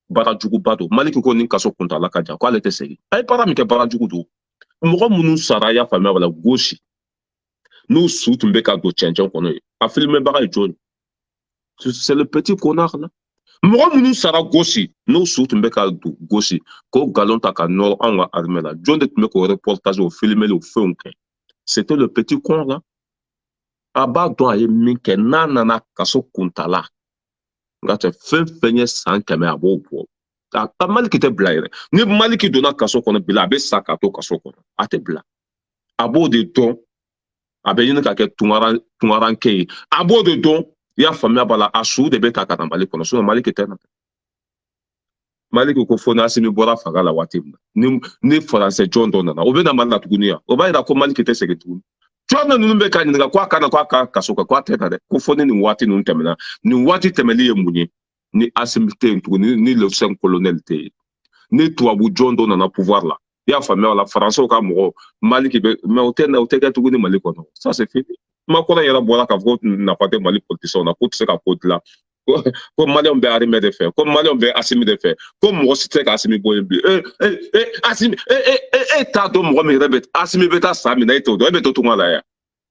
baara juguba don. Maliki ko ni kaso kuntala ka jan, k'ale tɛ segin. A ye baara min kɛ, baara jugu don. Mɔgɔ minnu sara, i y'a faamuya b'a la, gosi n'u su tun bɛ ka don cɛncɛn kɔnɔ ye, a filimɛbaga ye jɔn ye? C'est le petit connard là. Mɔgɔ minnu sara gosi, n'u su tun bɛ ka don gosi, k'o nkalon ta ka nɔrɔ anw ka armée la, jɔn de tun bɛ k'o reportage, o filmer, o fɛnw kɛ? C'était le petit con là. A b'a dɔn a ye min kɛ. N'a nana kaso kuntala nka tɛ fɛn fɛn ye san 100, a b'o bɔ. A Maliki tɛ bila yɛrɛ. Ni Maliki donna kaso kɔnɔ bi la, a bɛ sa ka to kaso kɔnɔ, a tɛ bila. A b'o de dɔn. A bɛ ɲini ka kɛ tungarankɛ ye, a b'o de dɔn. I y'a faamuya b'a la, a su de bɛ ta ka na Mali kɔnɔ. Sinon Maliki tɛ na. Maliki ko fo n'Asimi bɔra fanga la waati min na, ni faransɛ jɔn dɔ nana, o bɛ na Mali la tuguni yan. O b'a yira ko Maliki tɛ segin tuguni. Cɔrɔ ninnu bɛ ka ɲininka ko a kana, ko a ka kaso kɛ, ko a tɛ na dɛ, ko fo ni nin waati ninnu tɛmɛna. Nin waati tɛmɛli ye mun ye? Ni Asimi tɛ yen tuguni, ni le cinq colonel tɛ yen, ni tubabu jɔn dɔ nana pouvoir la, i y'a faamuya o la, faransɛw ka mɔgɔ, Maliki bɛ mɛ o tɛ na, o tɛ kɛ tuguni Mali kɔnɔ. Ça, c'est fini. Kuma kɔrɔ yɛrɛ bɔra k'a fɔ ko nafa tɛ Mali politicienw na, k'u tɛ se ka ko dilan, ko maliyɛnw bɛ armée de fɛ, ko maliyɛnw bɛ Asimi de fɛ, ko mɔgɔ si tɛ se ka Asimi bɔ yen bi. E e e Asimi, e e e e t'a dɔn mɔgɔ min yɛrɛ bɛ Asimi bɛ taa san min na, e t'o dɔn, e bɛ to tunga la yan.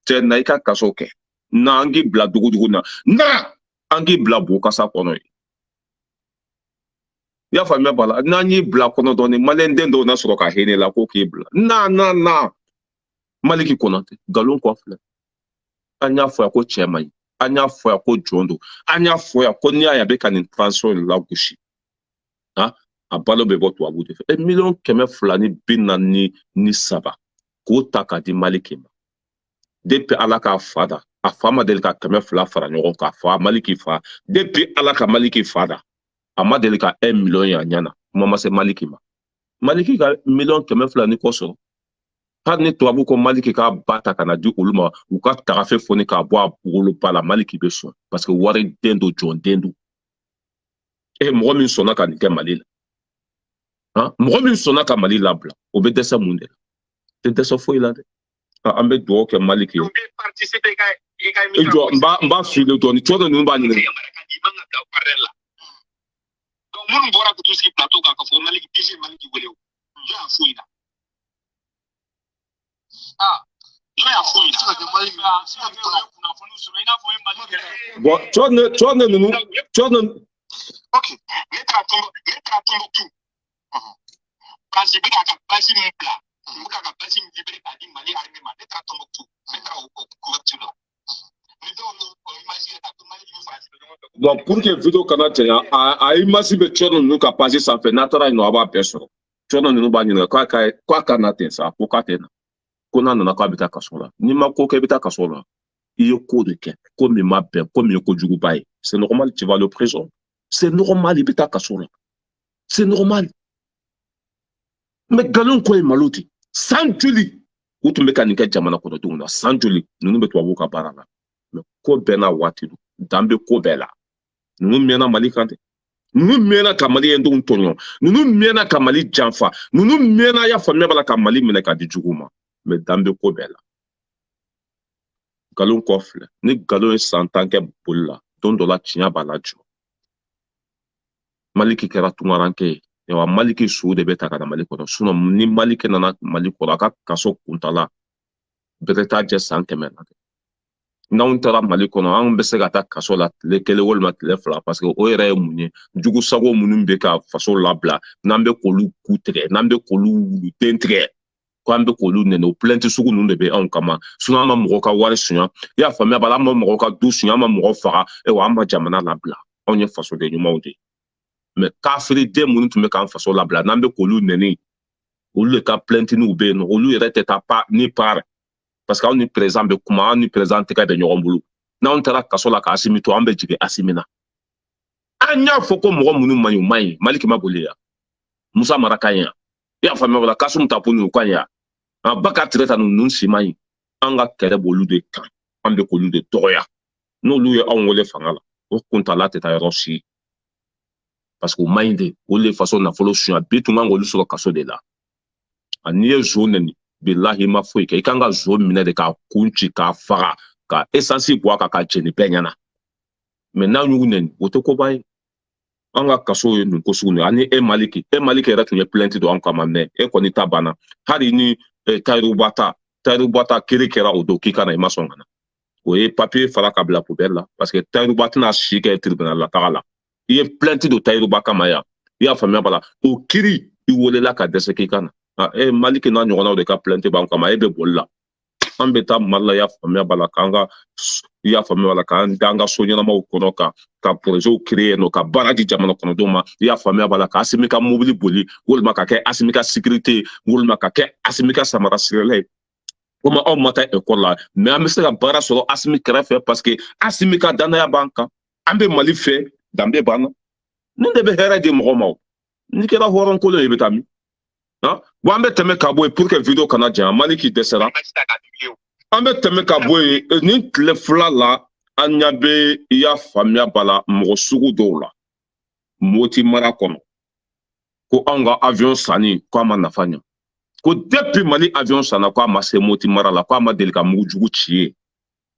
Cɛ, na i ka kaso kɛ, na an k'i bila dugudugu na, na an k'i bila bokasa kɔnɔ yen. I y'a faamuya b'a la, n'an y'i bila kɔnɔ dɔɔni, maliyɛn den dɔw na sɔrɔ ka hinɛ la ko k'i bila. Na na na Maliki Konate, nkalon kɔ filɛ. An y'a fɔ yan ko cɛ man ɲi, an y'a fɔ yan ko jɔn don, an y'a fɔ yan ko n'i y'a ye a bɛ ka nin transition in lagosi, a balo bɛ bɔ tubabu de fɛ. E 243 miliyɔn k'o ta k'a di Maliki ma, depuis Ala k'a fa da, a fa ma deli ka 200 fara ɲɔgɔn kan. Fa Maliki fa, depuis Ala ka Maliki fa da, a ma deli ka 1 million ye a ɲɛ na. Kuma ma se Maliki ma. Maliki ka 200 miliyɔn ni kɔ sɔrɔ, hali ni tubabu ko Maliki k'a ba ta ka na di olu ma, u ka tagafe foni k'a bɔ a woloba la, Maliki bɛ sɔn parce que wari den don, jɔn den don. E mɔgɔ min sɔnna ka nin kɛ Mali la, han, mɔgɔ min sɔnna ka Mali labila, o bɛ dɛsɛ mun de la? Tɛ dɛsɛ foyi la dɛ. An bɛ dugawu kɛ Maliki ye. I jɔ, n b'a fili dɔɔni. Cɔ ninnu b'a ɲininka. Minnu bɔra ka t'u sigi plateau kan k'a fɔ Maliki DG, Maliki wele, o jɔn y'a f'u ɲɛna? Ah, jɔn y'a f'u ɲɛna? Kunnafoniw sɔrɔ i n'a fɔ Mali. Bon, cɔ ne ninnu, cɔ ne. Ok, ne taara Tombouctou, ne taara Tombouctou parce que bɛ k'a ka base min bila, u bɛ k'a ka base min libéré k'a di Mali armée ma. Ne taara Tombouctou, ne taara o couverture la, ni dɔw y'o image yɛrɛ ta ko Mali ni Faransi bɛ ɲɔgɔn fɛ. Bon, pour que vidéo kana janya, a image bɛ cɔ ninnu ka page sanfɛ. N'a taara yen nɔ, a b'a bɛɛ sɔrɔ. Cɔ ninnu b'a ɲininka k'a ka na ten sa, ko k'a tɛ na, ko n'a nana k'a bɛ taa kaso la. N'i ma ko kɛ, i bɛ taa kaso la. I ye ko de kɛ, ko min ma bɛn, ko min ye kojuguba ye, c'est normal, tu vas le prison, c'est normal, i bɛ taa kaso la, c'est normal. Mais nkalon ko ye malo ten. San joli u tun bɛ ka nin kɛ jamana kɔnɔdenw na? San joli ninnu bɛ tubabuw ka baara la? Mais ko bɛɛ n'a waati don, dan bɛ ko bɛɛ la. Ninnu mɛnna Mali kan dɛ. Ninnu mɛnna ka maliyɛndenw tɔɲɔ, ninnu mɛnna ka Mali janfa, ninnu mɛnna, y'a faamuya b'a la, ka Mali minɛ k'a di juguw ma. Mais dan bɛ ko bɛɛ la. Nkalon kɔ filɛ, ni nkalon ye san 10 kɛ boli la, don dɔ la tiɲɛ b'a la jɔ. Maliki kɛra tungaranke ye. Ayiwa, Maliki su de bɛ ta ka na Mali kɔnɔ. Sinon ni Maliki nana Mali kɔnɔ, a ka kaso kuntala bɛrɛ t'a jɛ san 100 la dɛ. N'anw taara Mali kɔnɔ, anw bɛ se ka taa kaso la tile kelen walima tile 2, parce que o yɛrɛ ye mun ye? Jugu sago minnu bɛ ka faso labila, n'an bɛ k'olu ku tigɛ, n'an bɛ k'olu wuluden tigɛ, ko an bɛ k'olu nɛnɛ, o plainte sugu ninnu de bɛ anw kama. Sinon an ma mɔgɔw ka wari suɲɛ, i y'a faamuya b'a la, an ma mɔgɔw ka du suɲɛ, an ma mɔgɔw faga, ayiwa, an ma jamana labila. Anw ye fasoden ɲumanw de ye. Mais kafiriden minnu tun bɛ k'an faso labila, n'an bɛ k'olu nɛni, olu de ka plainte bɛ yen nɔ. Olu yɛrɛ tɛ taa pa ni par, parce que anw ni président bɛ kuma, anw ni président tɛgɛ bɛ ɲɔgɔn bolo. N'anw taara kaso la ka Asimi to, an bɛ jigin Asimi na. An y'a fɔ ko mɔgɔ minnu man ɲi, u man ɲi. Maliki ma boli yan, Musa Mara ka ɲi yan, i y'a faamuya wala, Kasumu Tapo ninnu ka ɲi yan, Bakari Tireta ninnu si man ɲi. An ka kɛlɛ b'olu de kan, an bɛ k'olu de dɔgɔya. N'olu ye anw wele fanga la, o kuntala tɛ taa yɔrɔ si. Parce que o man ɲi de. Olu de faso nafolo suɲɛ. Bi tun kan k'olu sɔrɔ kaso de la. N'i ye zon nɛni, bilahi, ma foyi kɛ. I kan ka zon minɛ de k'a kun ci, k'a faga, ka essence bɔ a kan, ka jeni bɛɛ ɲɛna. Mais n'an y'u nɛni, o tɛ koba ye. An ka kaso ye nin ko sugu nin. Ani e Maliki, e Maliki yɛrɛ tun ye plainte don an kama, mais e kɔni ta banna. Hali ni Tayiruba ta, Tayiruba ta kiri kɛra o don k'i ka na, i ma sɔn ka na. O ye papier fara ka bila poubelle la, parce que Tayiruba tɛna si kɛ tribunal la taga la. I ye plainte don Tayiruba kama yan, i y'a faamuya b'a la. O kiri, i welela ka dɛsɛ k'i ka na. E Maliki n'a ɲɔgɔnnaw de ka plainte b'an kama, e bɛ boli la. An bɛ taa Mali la, i y'a faamuya b'a la, k'an ka, i y'a faamuya b'a la, k'an da an ka so ɲɛnamaw kɔnɔ, ka projetw créer yen nɔ, ka baara di jamana kɔnɔdenw ma, i y'a faamuya b'a la, ka Asimi ka mobili boli, walima ka kɛ Asimi ka sécurité, walima ka kɛ Asimi ka samara sirila ye. Komi aw ma taa ekɔli la, mais an bɛ se ka baara sɔrɔ Asimi kɛrɛfɛ, parce que Asimi ka danaya b'an kan. An bɛ Mali fɛ, danbe b'an na. Nin de bɛ hɛrɛ di mɔgɔ ma. O n'i kɛra hɔrɔn kolon ye, i bɛ taa min? Bon, an bɛ tɛmɛ ka bɔ yen pour que vidéo kana janya. Maliki dɛsɛra, an bɛ tɛmɛ ka bɔ yen. Nin tile 2 la, an ɲɛ bɛ, i y'a faamuya b'a la, mɔgɔ sugu dɔw la Moti mara kɔnɔ, ko anw ka avion sanni ko a ma nafa ɲɛ, ko depuis Mali avion sanna, ko a ma se Moti mara la, ko a ma deli ka mugujugu ci yen,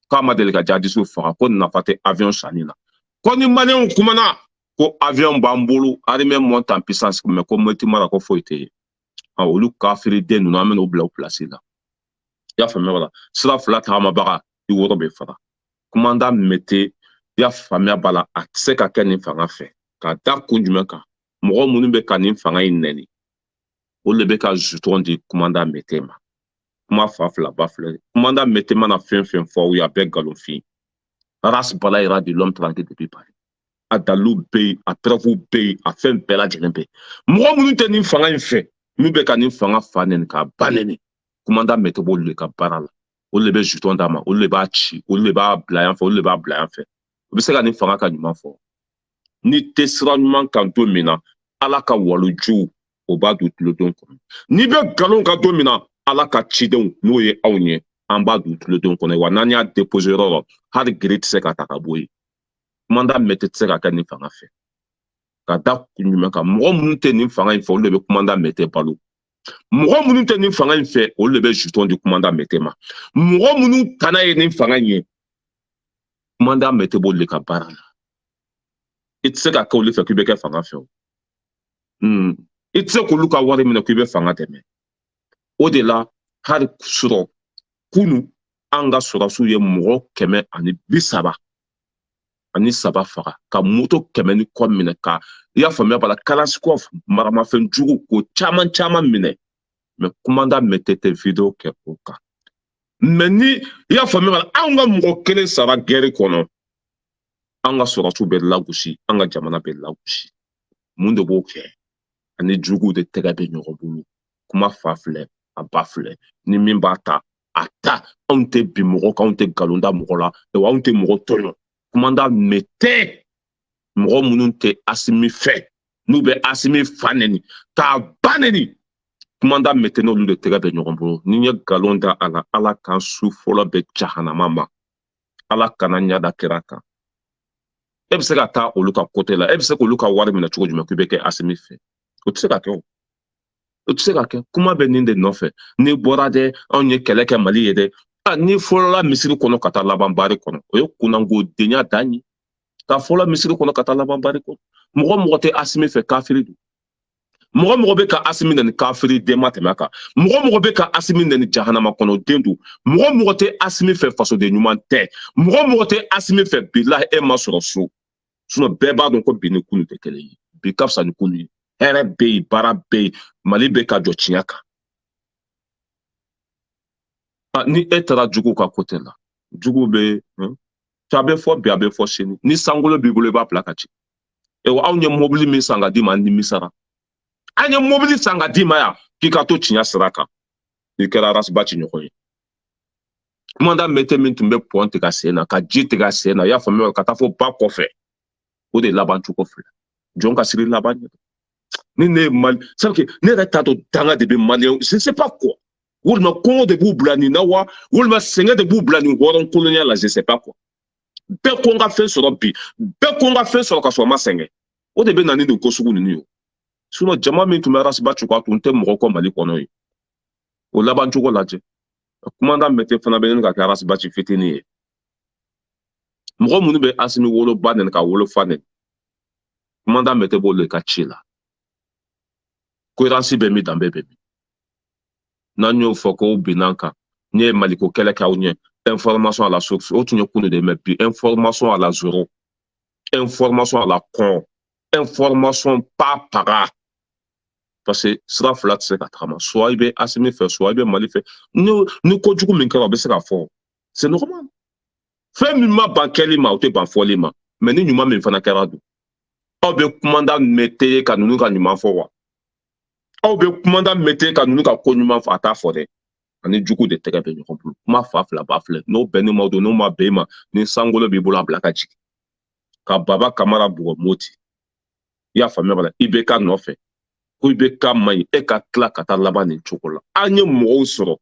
ko a ma deli ka jihadisiw faga, ko nafa tɛ avion sanni na, ko ni Maliyɛnw kumana ko avion b'an bolo, armée monte en puissance, mais ko Moti mara, ko foyi tɛ yen. Olu kafiriden ninnu, an bɛn'o bila o place la, i y'a faamuya b'a la. Sira fila tagamabaga, i woro bɛ fara. Commandant Mete, i y'a faamuya b'a la, a tɛ se ka kɛ nin fanga fɛ. Ka da kun jumɛn kan? Mɔgɔ minnu bɛ ka nin fanga in nɛni, olu de bɛ ka jeton di commandant Mete ma. Kuma fa fila ba filɛ. Commandant Mete mana fɛn fɛn fɔ aw ye, a bɛɛ nkalonfin. Ras Balayira de l'homme tranquille depuis Paris. A dalilu bɛ yen, a preuve bɛ yen, a fɛn bɛɛ lajɛlen bɛ yen. Mɔgɔ minnu tɛ nin fanga in fɛ, n'u bɛ ka nin fanga fa nɛni, k'a ba nɛni, commandant Mete b'olu de ka baara la. Olu de bɛ jeton d'a ma, olu de b'a ci, olu de b'a bila yan fɛ, olu de b'a bila yan fɛ. U bɛ se ka nin fanga ka ɲuman fɔ? N'i tɛ sira ɲuman kan don min na, Ala ka walojuw, o b'a don tulodenw kɔnɔ. N'i bɛ nkalon kan don min na, Ala ka cidenw, n'o ye anw ye, an b'a don tulodenw kɔnɔ. Wa n'an y'a déposé yɔrɔ la, hali gere tɛ se ka ta ka bɔ yen. Commandant Mete tɛ se ka kɛ nin fanga fɛ. Ka da kun jumɛn kan? Mɔgɔ minnu tɛ nin fanga in fɛ, olu de bɛ commandant Mete balo. Mɔgɔ minnu tɛ nin fanga in fɛ, olu de bɛ jeton di commandant Mete ma. Mɔgɔ minnu tana ye nin fanga in ye, commandant Mete b'olu de ka baara la. I tɛ se ka kɛ olu fɛ k'i bɛ kɛ fanga fɛ. O i tɛ se k'olu ka wari minɛ k'i bɛ fanga dɛmɛ. O de la, hali sɔrɔ kunu, an ka sɔrɔsiw ye mɔgɔ 133 faga, ka moto 100 ni kɔ minɛ, ka, i y'a faamuya b'a la, Kalashnikov, maramafɛn jugu ko caman caman minɛ. Mais commandant Mete tɛ vidéo kɛ o kan. Mais ni, i y'a faamuya b'a la, anw ka mɔgɔ kelen sara guerre kɔnɔ, an ka sɔrɔsiw bɛ lagosi, an ka jamana bɛ lagosi. Mun de b'o kɛ? Ani juguw de tɛgɛ bɛ ɲɔgɔn bolo. Kuma fa filɛ, a ba filɛ. Ni min b'a ta, a ta. Anw tɛ bin mɔgɔ kan, anw tɛ nkalon da mɔgɔ la, wa anw tɛ mɔgɔ tɔɲɔ. Commandant Mete, mɔgɔ minnu tɛ Asimi fɛ, n'u bɛ Asimi fa nɛni, k'a ba nɛni, commandant Mete n'olu de tɛgɛ bɛ ɲɔgɔn bolo. Ni n ye nkalon da a la, Ala k'an su fɔlɔ bɛ jahanama ma. Ala kana ɲada kira kan. E bɛ se ka taa olu ka côté la, e bɛ se k'olu ka wari minɛ cogo jumɛn k'i bɛ kɛ Asimi fɛ? O tɛ se ka kɛ. O o tɛ se ka kɛ. Kuma bɛ nin de nɔfɛ. N'i bɔra dɛ, anw ye kɛlɛ kɛ Mali ye dɛ. A n'i fɔlɔla misiri kɔnɔ ka taa laban bari kɔnɔ, o ye kunnangodenya dan ye. Ka fɔlɔ misiri kɔnɔ ka taa laban bari kɔnɔ. Mɔgɔ mɔgɔ tɛ Asimi fɛ, kafiri don. Mɔgɔ mɔgɔ bɛ ka Asimi nɛni, kafiri den ma tɛmɛ a kan. Mɔgɔ mɔgɔ bɛ ka Asimi nɛni, jahanama kɔnɔ den don. Mɔgɔ mɔgɔ tɛ Asimi fɛ, fasoden ɲuman tɛ. Mɔgɔ mɔgɔ tɛ Asimi fɛ, bilahi, e ma sɔrɔ so. Sinon bɛɛ b'a dɔn ko bi ni kunu tɛ kelen ye. Bi ka fisa ni kunu ye. Hɛrɛ bɛ yen, baara bɛ yen, Mali bɛ ka jɔ tiɲɛ kan. Ni e taara juguw ka côté la, juguw bɛ, a bɛ fɔ bi, a bɛ fɔ sini. Ni sankolo b'i bolo, i b'a bila ka ci. Anw ye mobili min san ka d'i ma, an nimisara. An ye mobili san ka d'i ma yan k'i ka to tiɲɛ sira kan, n'i kɛra arasiba ci ɲɔgɔn ye. Commandant Mete min tun bɛ pɔn tigɛ a sen na, ka ji tigɛ a sen na, i y'a faamuya, ka taa fɔ ba kɔfɛ, o de laban cogo filɛ. Jɔn ka siri laban ɲɛ. Ni ne ye Mali, c'est que ne yɛrɛ t'a dɔn, danga de bɛ Maliyɛn, je sais pas quoi. Walima kɔngɔ de b'u bila nin na wa, walima sɛgɛn de b'u bila nin hɔrɔn kolonya la, je sais pas quoi. Bɛɛ ko n ka fɛn sɔrɔ bi, bɛɛ ko n ka fɛn sɔrɔ ka sɔrɔ n ma sɛgɛn. O de bɛ na ni nin ko sugu ninnu ye. Sinon jama min tun bɛ Ras Bath kɔ, a tun tɛ mɔgɔ kɔ Mali kɔnɔ ye. O laban cogo lajɛ. Commandant Mete fana bɛ ɲini ka kɛ Ras Bath fitinin ye. Mɔgɔ minnu bɛ Asimi woloba nɛni ka wolofa nɛni, commandant Mete b'olu ka ci la. Cohérence bɛ min, danbe bɛ min? N'an y'o fɔ k'o binna an kan, n ye Maliko kɛlɛ kɛ aw ɲɛ. Information à la source, o tun ye kunu de ye, mais bi information à la zéro, information à la con, information pas para. Parce que sira fila tɛ se ka tagama: soit i bɛ Asimi fɛ, soit i bɛ Mali fɛ. Ni kojugu min kɛra, o bɛ se ka fɔ, c'est normal. Fɛn min ma ban kɛli ma, o tɛ ban fɔli ma. Mais ni ɲuman min fana kɛra dun, aw bɛ commandant Mete ka ninnu ka ɲuman fɔ wa? Aw bɛ commandant Mete ka ninnu ka ko ɲuman fɔ? A t'a fɔ dɛ. Ani jugu de tɛgɛ bɛ ɲɔgɔn bolo. Kuma fa fila ba filɛ, n'o bɛn ni ma don, n'o ma bɛn i ma, ni sankolo b'i bolo, a bila ka jigin ka Baba Kamara bugɔ Moti. I y'a faamuya? Bala IBK nɔfɛ ko IBK man ɲi, e ka tila ka taa laban nin cogo la. An ye mɔgɔw sɔrɔ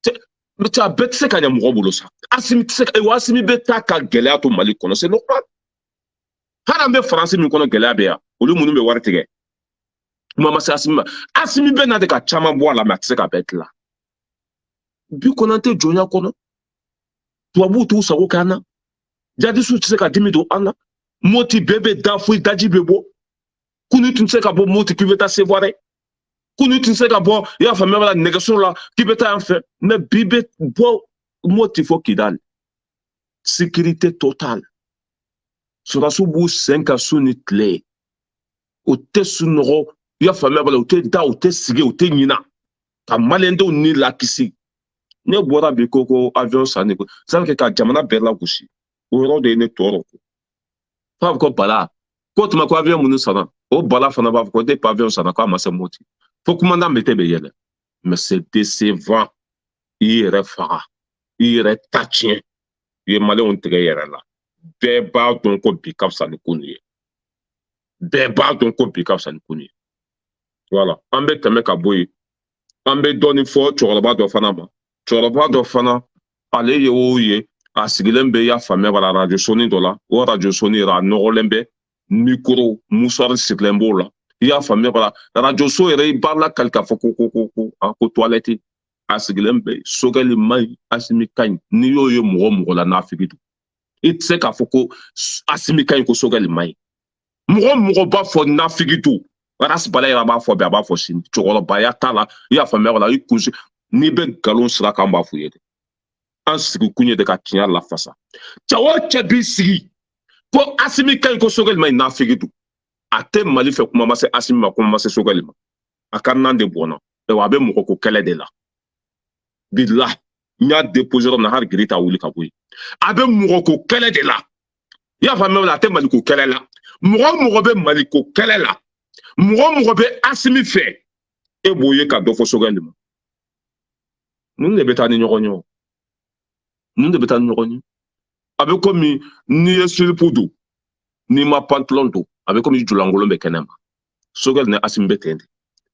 cɛ, a bɛɛ tɛ se ka ɲɛ mɔgɔ bolo sa. Asimi tɛ se ka, Asimi bɛ taa ka gɛlɛya to Mali kɔnɔ, c'est normal. Hali an bɛ Faransi min kɔnɔ, gɛlɛya bɛ yan. Olu minnu bɛ wari tigɛ, kuma ma se Asimi ma. Asimi bɛ na de ka caman bɔ a la, mais a tɛ se ka bɛɛ tila. Bi kɔnɔ, an tɛ jɔnya kɔnɔ. Tubabuw t'u sago k'an na, jadisiw tɛ se ka dimi don an na. Moti bɛɛ bɛ da foyi, daji bɛ bɔ. Kunu tun tɛ se ka bɔ Moti k'i bɛ taa Sevare, kunu tun tɛ se ka bɔ, i y'a faamuya b'a la, nɛgɛso la k'i bɛ taa yan fɛ, mais bi bɛ bɔ Moti fo Kidali, sécurité totale. Sɔrɔdasiw b'u sen ka su ni tile, o tɛ sunɔgɔ, i y'a faamuya b'a la, u tɛ da, u tɛ sigi, u tɛ ɲina ka maliyɛndenw ni lakisi. Ne bɔra bi ko avion sanni ko ça veut ka jamana bɛɛ lagosi. O yɔrɔ de ye ne tɔɔrɔ. F'a bɛ ko bala ko tuma ko avion minnu sanna, o bala fana b'a fɔ ko depuis avion sanna k'a ma se Moti fo commandant Mete bɛ yɛlɛ. Mais c'est décevant. I yɛrɛ faga, i yɛrɛ ta tiɲɛ, i ye maliyɛnw tigɛ i yɛrɛ la. Bɛɛ b'a dɔn ko bi ka fisa ni kunu ye, bɛɛ b'a dɔn ko bi ka fisa ni kunu ye. Voilà, an bɛ tɛmɛ ka bɔ yen. An bɛ dɔɔnin fɔ cɛkɔrɔba dɔ fana ma. Cɛkɔrɔba dɔ fana, ale ye o ye, a sigilen bɛ, i y'a faamuya b'a la, arajo soni dɔ la. O arajo soni yɛrɛ, a nɔgɔlen bɛ, micro mouchoir sigilen b'o la, i y'a faamuya b'a la. Arajo so yɛrɛ, i b'a lakali k'a fɔ ko a ko toilette. A sigilen bɛ, Sogɛli man ɲi, Asimi ka ɲi. N'i y'o ye mɔgɔ mɔgɔ la, nafigi don. I tɛ se k'a fɔ ko Asimi ka ɲi, ko Sogɛli man ɲi. Mɔgɔ mɔgɔ b'a fɔ, nafigi don. Ras Bala yɛrɛ b'a fɔ bi, a b'a fɔ sini. Cɛkɔrɔbaya t'a la, i y'a faamuya b'a la. I kunsi n'i bɛ nkalon sira kan, b'a f'u ye dɛ. An sigi kun ye de ka tiɲɛ lafasa. Cɛ o cɛ b'i sigi ko Asimi ka ɲi, ko Sogɛli ma ɲi, nafigi don. A tɛ Mali fɛ, kuma ma se Asimi ma, kuma ma se Sogɛli ma. A ka nan de bɔnna, a bɛ mɔgɔ ko kɛlɛ de la. Bilahi, n y'a déposé yɔrɔ min na, hali giri t'a wuli ka bɔ yen. A bɛ mɔgɔ ko kɛlɛ de la, i y'a faamuya? A tɛ Mali ko kɛlɛ la. Mɔgɔ o mɔgɔ bɛ Mali ko kɛlɛ la, mɔgɔ o mɔgɔ bɛ Asimi fɛ, e b'o ye ka dɔ fɔ Sogɛli ma. Ninnu de bɛ taa ni ɲɔgɔn ye o, ninnu de bɛ taa ni ɲɔgɔn ye. A bɛ komi n'i ye slip don, n'i ma pantalon don, a bɛ komi julankolon bɛ kɛnɛ ma. Sogɛli ni Asimi bɛ ten de.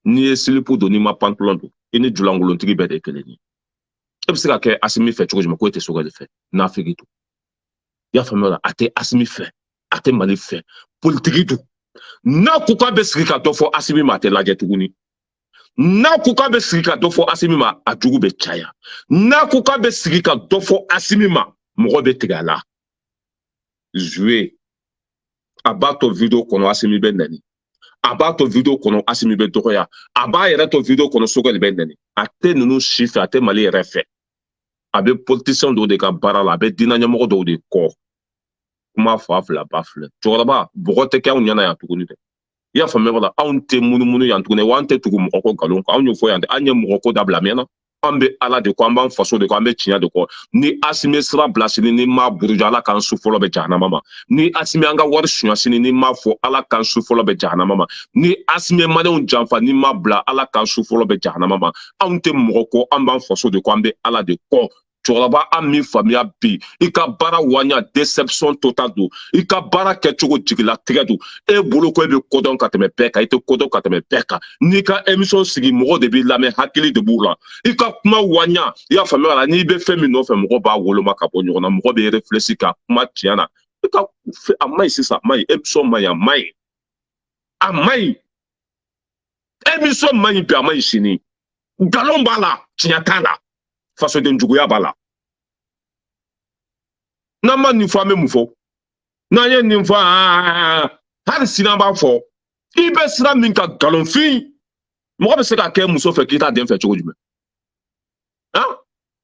N'i ye slip don, n'i ma pantalon don, i ni julangolontigi bɛɛ de ye kelen ye. E bɛ se ka kɛ Asimi fɛ cogo jumɛn ko e tɛ Sogɛli fɛ? Nafigi don, i y'a faamuya? A tɛ Asimi fɛ, a tɛ Mali fɛ, politiki don. N'a ko k'a bɛ sigi ka dɔ fɔ Asimi ma, a tɛ lajɛ tuguni. N'a ko k'a bɛ sigi ka dɔ fɔ Asimi ma, a jugu bɛ caya. N'a ko k'a bɛ sigi ka dɔ fɔ Asimi ma, mɔgɔ bɛ tigɛ a la. Jouer a b'a to vidéo kɔnɔ, Asimi bɛ nɛni. A b'a to vidéo kɔnɔ, Asimi bɛ dɔgɔya. A b'a yɛrɛ to vidéo kɔnɔ, Sogɛli bɛ nɛni. A tɛ ninnu si fɛ, a tɛ Mali yɛrɛ fɛ. A bɛ politicien dɔw de ka baara la, a bɛ diinɛ ɲɛmɔgɔ dɔw de kɔ. Kuma fa fila ba filɛ. Cɛkɔrɔba, bɔgɔ tɛ kɛ anw ɲɛna yan tuguni dɛ, i y'a faamuya? Wala anw tɛ munumunu yan tuguni wa, an tɛ tugu mɔgɔ kɔ nkalon kan. Anw y'o fɔ yan dɛ. An ye mɔgɔ ko dabila mɛnna. An bɛ Ala de kɔ, an b'an faso de kɔ, an bɛ tiɲɛ de kɔ. Ni Asimi sira bila sini, ni ma buruja, Ala k'an su fɔlɔ bɛ jahanama ma. Ni Asimi an ka wari suɲɛ sini, ni ma fɔ, Ala k'an su fɔlɔ bɛ jahanama ma. Ni Asimi maliyɛnw janfa, ni ma bila, Ala k'an su fɔlɔ bɛ jahanama ma. Anw tɛ mɔgɔ kɔ, an b'an faso de kɔ, an bɛ Ala de kɔ. Cɛkɔrɔba, an min faamuya bi, i ka baara waɲa, déception totale don. I ka baara kɛcogo, jigilatigɛ don. E bolo ko e bɛ kodɔn ka tɛmɛ bɛɛ kan, i tɛ kodɔn ka tɛmɛ bɛɛ kan. N'i ka émission sigi, mɔgɔ de b'i lamɛn, hakili de b'u la. I ka kuma waɲa, i y'a faamuya la. N'i bɛ fɛn min nɔfɛ, mɔgɔ b'a woloma ka bɔ ɲɔgɔn na, mɔgɔ bɛ réfléchir ka kuma tiɲɛ na. I ka a ma ɲi sisan, a ma ɲi, émission ma ɲi, a ma ɲi. A man ɲi, émission man ɲi bi, a man ɲi sini. Nkalon b'a la, tiɲɛ t'a la, fasoden juguya b'a la. N'an ma nin fɔ, an bɛ mun fɔ? N'an ye nin fɔ, hali sini an b'a fɔ. I bɛ sira min kan, nkalonfin, mɔgɔ bɛ se ka kɛ muso fɛ k'i t'a den fɛ cogo jumɛn? Han,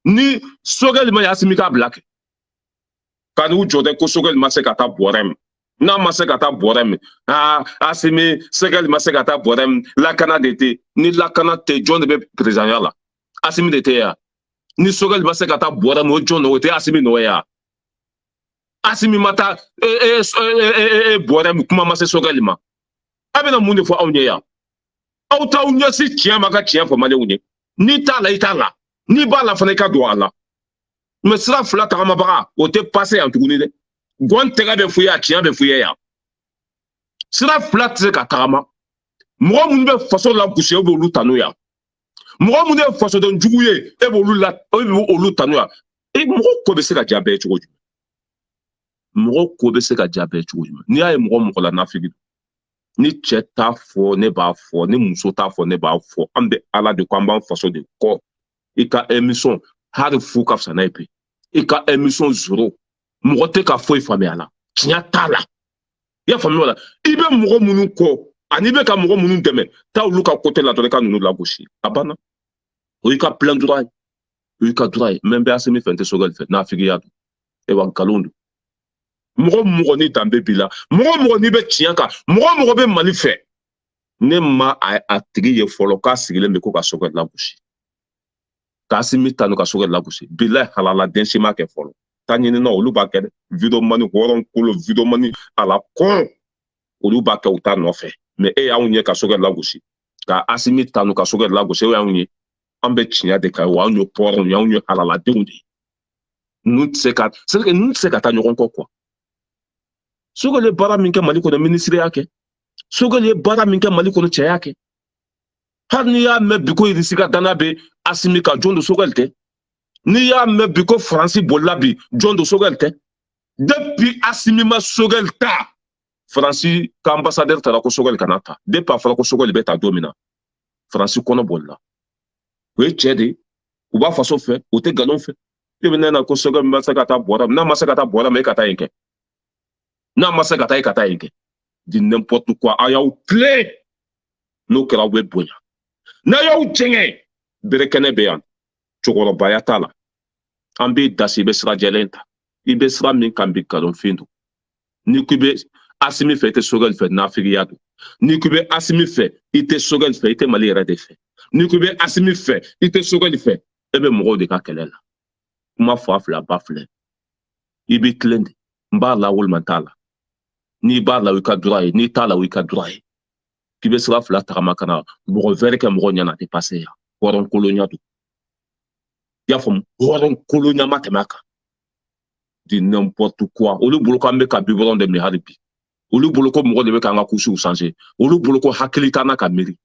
ni Sogɛli ma ɲi, Asimi k'a bila kɛ ka n'u jɔ dɛ, ko Sogɛli ma se ka taa bɔrɛ min, n'a ma se ka taa bɔrɛ min, aa, Asimi, Sogɛli ma se ka taa bɔrɛ min, lakana de tɛ. Ni lakana tɛ, jɔn de bɛ présidentya la? Asimi de tɛ yan. Ni Sogɛli ma se ka taa bɔrɛ min, o jɔn nɔ? O tɛ Asimi nɔ ye yan. Asimi ma taa e e e e bɔrɛ min, kuma ma se Sogɛli ma. A bɛna mun de fɔ anw ye yan? Aw t'aw ɲɛsin tiɲɛ ma ka tiɲɛ fɔ maliyɛnw ye. N'i t'a la, i t'a la. N'i b'a la fana, i ka don a la. Mɛ sira fila tagamabaga, o tɛ pase yan tuguni dɛ. Gɔn tɛgɛ bɛ f'u ye, a tiɲɛ bɛ f'u ye yan. Sira fila tɛ se ka tagama. Mɔgɔ minnu bɛ faso lagosi, e b'olu tanu yan. Mɔgɔ minnu ye fasoden jugu ye, e b'olu la, e b'olu tanu yan. E, mɔgɔ ko bɛ se ka diya bɛɛ ye cogo jumɛn? Mɔgɔ ko bɛ se ka diya bɛɛ ye cogo jumɛn? N'i y'a ye mɔgɔ mɔgɔ la nafigi, ni cɛ t'a fɔ, ne b'a fɔ. Ni muso t'a fɔ, ne b'a fɔ. An bɛ Ala de kɔ, an b'an faso de kɔ. I ka émission hali fu ka fisa n'a ye bi. I ka émission zéro, mɔgɔ tɛ ka foyi faamuya la, tiɲɛ t'a la. I y'a faamuya o la? I bɛ mɔgɔ minnu kɔ ani i bɛ ka mɔgɔ minnu dɛmɛ, taa olu ka côté la dɔrɔn, i ka ninnu lagosi, a banna. O y'i ka plein droit ye, o y'i ka droit ye. Mɛ n bɛ Asimi fɛ, n tɛ Sogɛli fɛ. Nafigiya don, ewa, nkalon don. Mɔgɔ mɔgɔ ni danbe b'i la, mɔgɔ mɔgɔ n'i bɛ tiɲɛ kan, mɔgɔ mɔgɔ bɛ Mali fɛ, ne ma a tigi ye fɔlɔ k'a sigilen bɛ ko ka Sogɛli lagosi, k'Asimi tanu ka Sogɛli lagosi. Bilayi, halala den si ma kɛ fɔlɔ. Taa ɲini na, olu b'a kɛ dɛ. Videomani hɔrɔn kolo, videomani a la kɔn, olu b'a kɛ u ta nɔfɛ. Mɛ e y'anw ye ka Sogɛli lagosi, ka Asimi tanu ka Sogɛli lagosi, e y'anw ye. An bɛ tiɲɛ de kan wa. Anw ye hɔrɔnw ye, anw ye halaladenw de ye. Ninnu tɛ se ka, c'est que ninnu tɛ se ka taa ɲɔgɔn kɔ quoi. Sogɛli ye baara min kɛ Mali kɔnɔ, minisiri y'a kɛ. Sogɛli ye baara min kɛ Mali kɔnɔ, cɛ y'a kɛ. Hali n'i y'a mɛn bi ko Irisi ka danaya bɛ Asimi kan, jɔn don? Sogɛli tɛ? N'i y'a mɛn bi ko Faransi bolila bi, jɔn don? Sogɛli tɛ? Depuis Asimi ma Sogɛli ta, Faransi ka ambassadeur taara ko Sogɛli kana ta. Depuis a fɔra ko Sogɛli bɛ ta don min na, Faransi kɔnɔ bolila. O ye cɛ de ye, u b'a faso fɛ, u tɛ nkalon fɛ. E bɛ ne na ko Sogɛli ma se ka taa bɔra, n'a ma se ka taa bɔra ma, e ka taa yen kɛ. N'a ma se ka taa, e ka taa yen kɛ. Di n'importe quoi. A y'aw tilen, n'o kɛra aw bɛ bonya. N'a y'aw jɛngɛ, bere kɛnɛ bɛ yan, cɛkɔrɔbaya t'a la. An b'i dasi, i bɛ sira jɛlen ta. I bɛ sira min kan bi, nkalonfin don. N'i ko i bɛ Asimi fɛ, i tɛ Sogɛli fɛ, nafigiya don. N'i ko i bɛ Asimi fɛ, i tɛ Sogɛli fɛ, i tɛ Mali yɛrɛ de fɛ. N'i ko i bɛ Asimi fɛ, i tɛ Sogɛli fɛ, e bɛ mɔgɔw de ka kɛlɛ la. Kuma fa fila ba filɛ, i b'i tilen de. N b'a la walima n t'a la. N'i b'a la, o y'i ka droit ye. N'i t'a la, o y'i ka droit ye. K'i bɛ sira fila tagama ka na mɔgɔ wɛrɛ kɛ mɔgɔ ɲɛna, a tɛ pase yan. Hɔrɔn kolonya don, i y'a faamu? Hɔrɔn kolonya ma tɛmɛ a kan. Di n'importe quoi. Olu bolo ko an bɛ ka biberon de min hali bi. Olu bolo ko mɔgɔ de bɛ k'an ka couches changer. Olu bolo ko hakili t'an na ka miiri.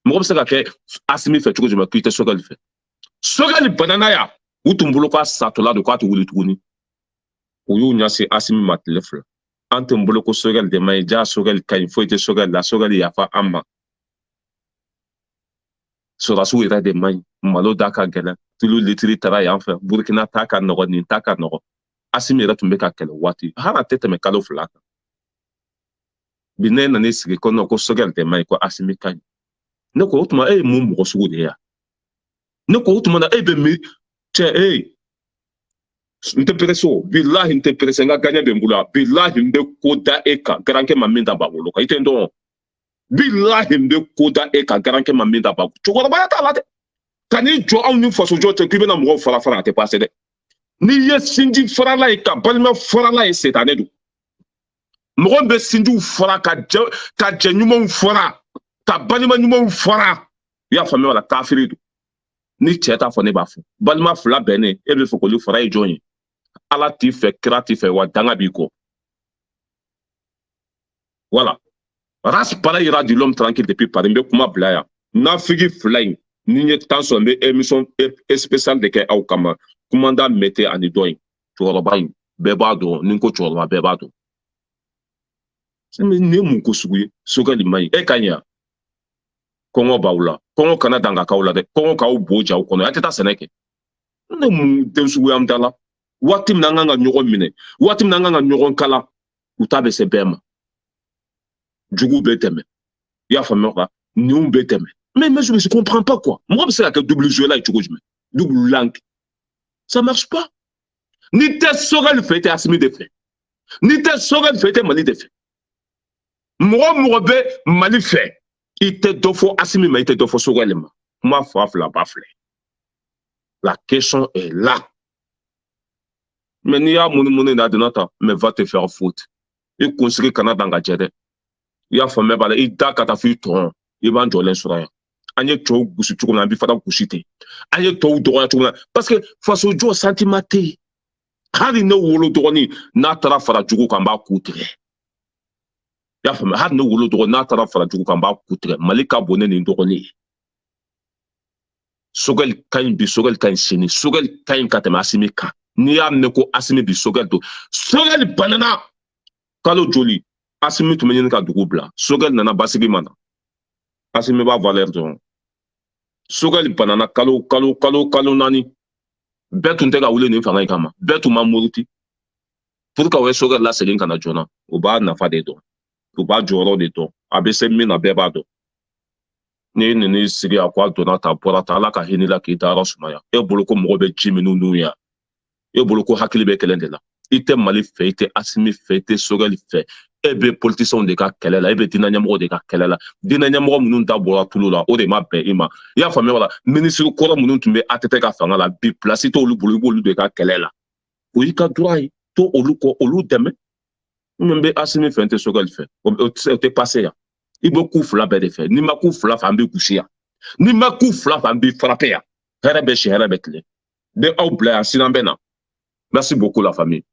Mɔgɔ bɛ se ka kɛ Asimi fɛ cogo jumɛn k'i tɛ Sogɛli fɛ? Sogɛli banana yan, u tun bolo k'a satɔla don, k'a tɛ wuli tuguni. U y'u ɲɛsin Asimi ma tile 2. An tun bolo ko Sogɛli de man ɲi. Ja, Sogɛli ka ɲi, foyi tɛ Sogɛli la. Sogɛli yafa an ma. Sɔrɔdasiw yɛrɛ de man ɲi, malo da ka gɛlɛn, tulu litiri taara yan fɛ, Burukina ta ka nɔgɔ, nin ta ka nɔgɔ. Asimi yɛrɛ tun bɛ ka kɛlɛ waati, hali a tɛ tɛmɛ kalo 2 kan. Bi ne nana sigi ko ko Sogɛli de man ɲi, ko Asimi ka ɲi. Ne ko o tuma, e ye mun mɔgɔ sugu de ye yan? Ne ko o tuma na, e bɛ miiri cɛ e. N tɛ pressé o, bilahi, n tɛ pressé. N ka gaɲɛ bɛ n bolo yan. Bilahi, n bɛ ko da e kan, garankɛ ma min da ba wolo kan. I tɛ n dɔn. Bilahi, n bɛ ko da e kan, garankɛ ma min da ba. Cɛkɔrɔbaya t'a la dɛ. Ka n'i jɔ anw ni fasojɔ cɛ k'i bɛna mɔgɔw fara fara, a tɛ passer dɛ. N'i ye sinji farala ye ka balima farala ye, setanɛ don. Mɔgɔ bɛ sinjiw fara, ka jɛ ɲumanw fara, ka balima ɲumanw fara, i y'a faamuya? Wala kafiri don. Ni cɛ t'a fɔ, ne b'a fɔ. Balima fila bɛnnen, e bɛ fɛ k'olu fara, ye jɔn ye? Ala t'i fɛ, kira t'i fɛ, wa danga b'i kɔ. Voilà, Ras Bala yira de l'homme tranquille depuis Paris. N bɛ kuma bila yan. Nafigi fila in, ni n ye temps sɔrɔ, n bɛ émission spéciale de kɛ aw kama. Kumanda mete ani dɔ in, cɛkɔrɔba in, bɛɛ b'a dɔn. Ni n ko cɛkɔrɔba, bɛɛ b'a dɔn. Nin ye mun ko sugu ye? Sogɛli man ɲi, e ka ɲi. Kɔngɔ b'aw la, kɔngɔ kana dan ka k'aw la dɛ, kɔngɔ k'aw bo ja aw kɔnɔ, a tɛ taa sɛnɛ kɛ. Ne mun den suguya da la? Waati min na an kan ka ɲɔgɔn minɛ, waati min na an kan ka ɲɔgɔn kala, u ta bɛ se bɛɛ ma. Juguw bɛ tɛmɛ, i y'a faamuya quoi, ninw bɛ tɛmɛ. Mais je ne comprends pas quoi. Mɔgɔ bɛ se ka kɛ double jeu la ye cogo jumɛn? Double langue, ça marche pas. N'i tɛ Sogɛli fɛ, i tɛ Asimi de fɛ. N'i tɛ Sogɛli fɛ, i tɛ Mali de fɛ. Mɔgɔ mɔgɔ bɛ Mali fɛ, i tɛ dɔ fɔ Asimi ma, i tɛ dɔ fɔ Sogɛli ma. Kuma fa fila ba filɛ, la question est là. Mais n'i y'a munumunu n'a donna tan, mais va te faire foutre. I kunsigi kana dan ka jɛ dɛ, i y'a faamuya b'a la. I da ka taa f'i tɔn, i b'an jɔlen sɔrɔ yan. An ye tɔw gosi cogo min na, an b'i fana gosi ten. An ye tɔw dɔgɔya cogo min na, parce que faso jɔ sentiment tɛ yen. Hali ne wolo dɔgɔnin n'a taara fara jugu kan, n b'a ku tigɛ. I y'a faamuya? Hali ne wolo dɔgɔnin n'a taara fara jugu kan, n b'a ku tigɛ. Mali ka bon ne ni n dɔgɔnin ye. Sogɛli ka ɲi bi, Sogɛli ka ɲi sini, Sogɛli ka ɲi ka tɛmɛ Asimi kan. N'i y'a mɛn ko Asimi bi, Sogɛli don. Sogɛli banana kalo joli, Asimi tun bɛ ɲini ka dugu bila. Sogɛli nana, basigi ma na. Asimi b'a valeur dɔn. Sogɛli banana kalo kalo kalo kalo 4, bɛɛ tun tɛ ka wuli nin fanga in kama, bɛɛ tun ma muruti pour que o ye Sogɛli lasegin ka na joona. U b'a nafa de dɔn, u b'a jɔyɔrɔ de dɔn, a bɛ se min na, bɛɛ b'a dɔn. N'i nana sigi a ko a donna ta, a bɔra ta, Ala ka hinɛ la k'i dayɔrɔ sumaya. E bolo ko mɔgɔ bɛ ji minnu nun ya, e bolo ko hakili bɛ kɛlɛ de la. I tɛ Mali fɛ, i tɛ Asimi fɛ, i tɛ Sogɛli fɛ. E bɛ politicienw de ka kɛlɛ la, e bɛ diinɛ ɲɛmɔgɔ de ka kɛlɛ la. Diinɛ ɲɛmɔgɔ minnu da bɔra tulu la, o de ma bɛn i ma. I y'a faamuya wala? Minisiri kɔrɔ minnu tun bɛ ATT ka fanga la, bi place t'olu bolo, i b'olu de ka kɛlɛ la. O y'i ka droit ye, to olu kɔ, olu dɛmɛ. Min bɛ Asimi fɛ, n tɛ Sogɛli fɛ, o tɛ passer yan. I bɛ k'u fila bɛɛ de fɛ. N'i ma k'u fila fɛ, an bɛ gosi yan. N'i ma k'u fila fɛ, an b'i frapper yan. Hɛrɛ bɛ si, hɛrɛ bɛ tile. Bɛ aw bila yan, sini an bɛ na. Merci beaucoup la famille.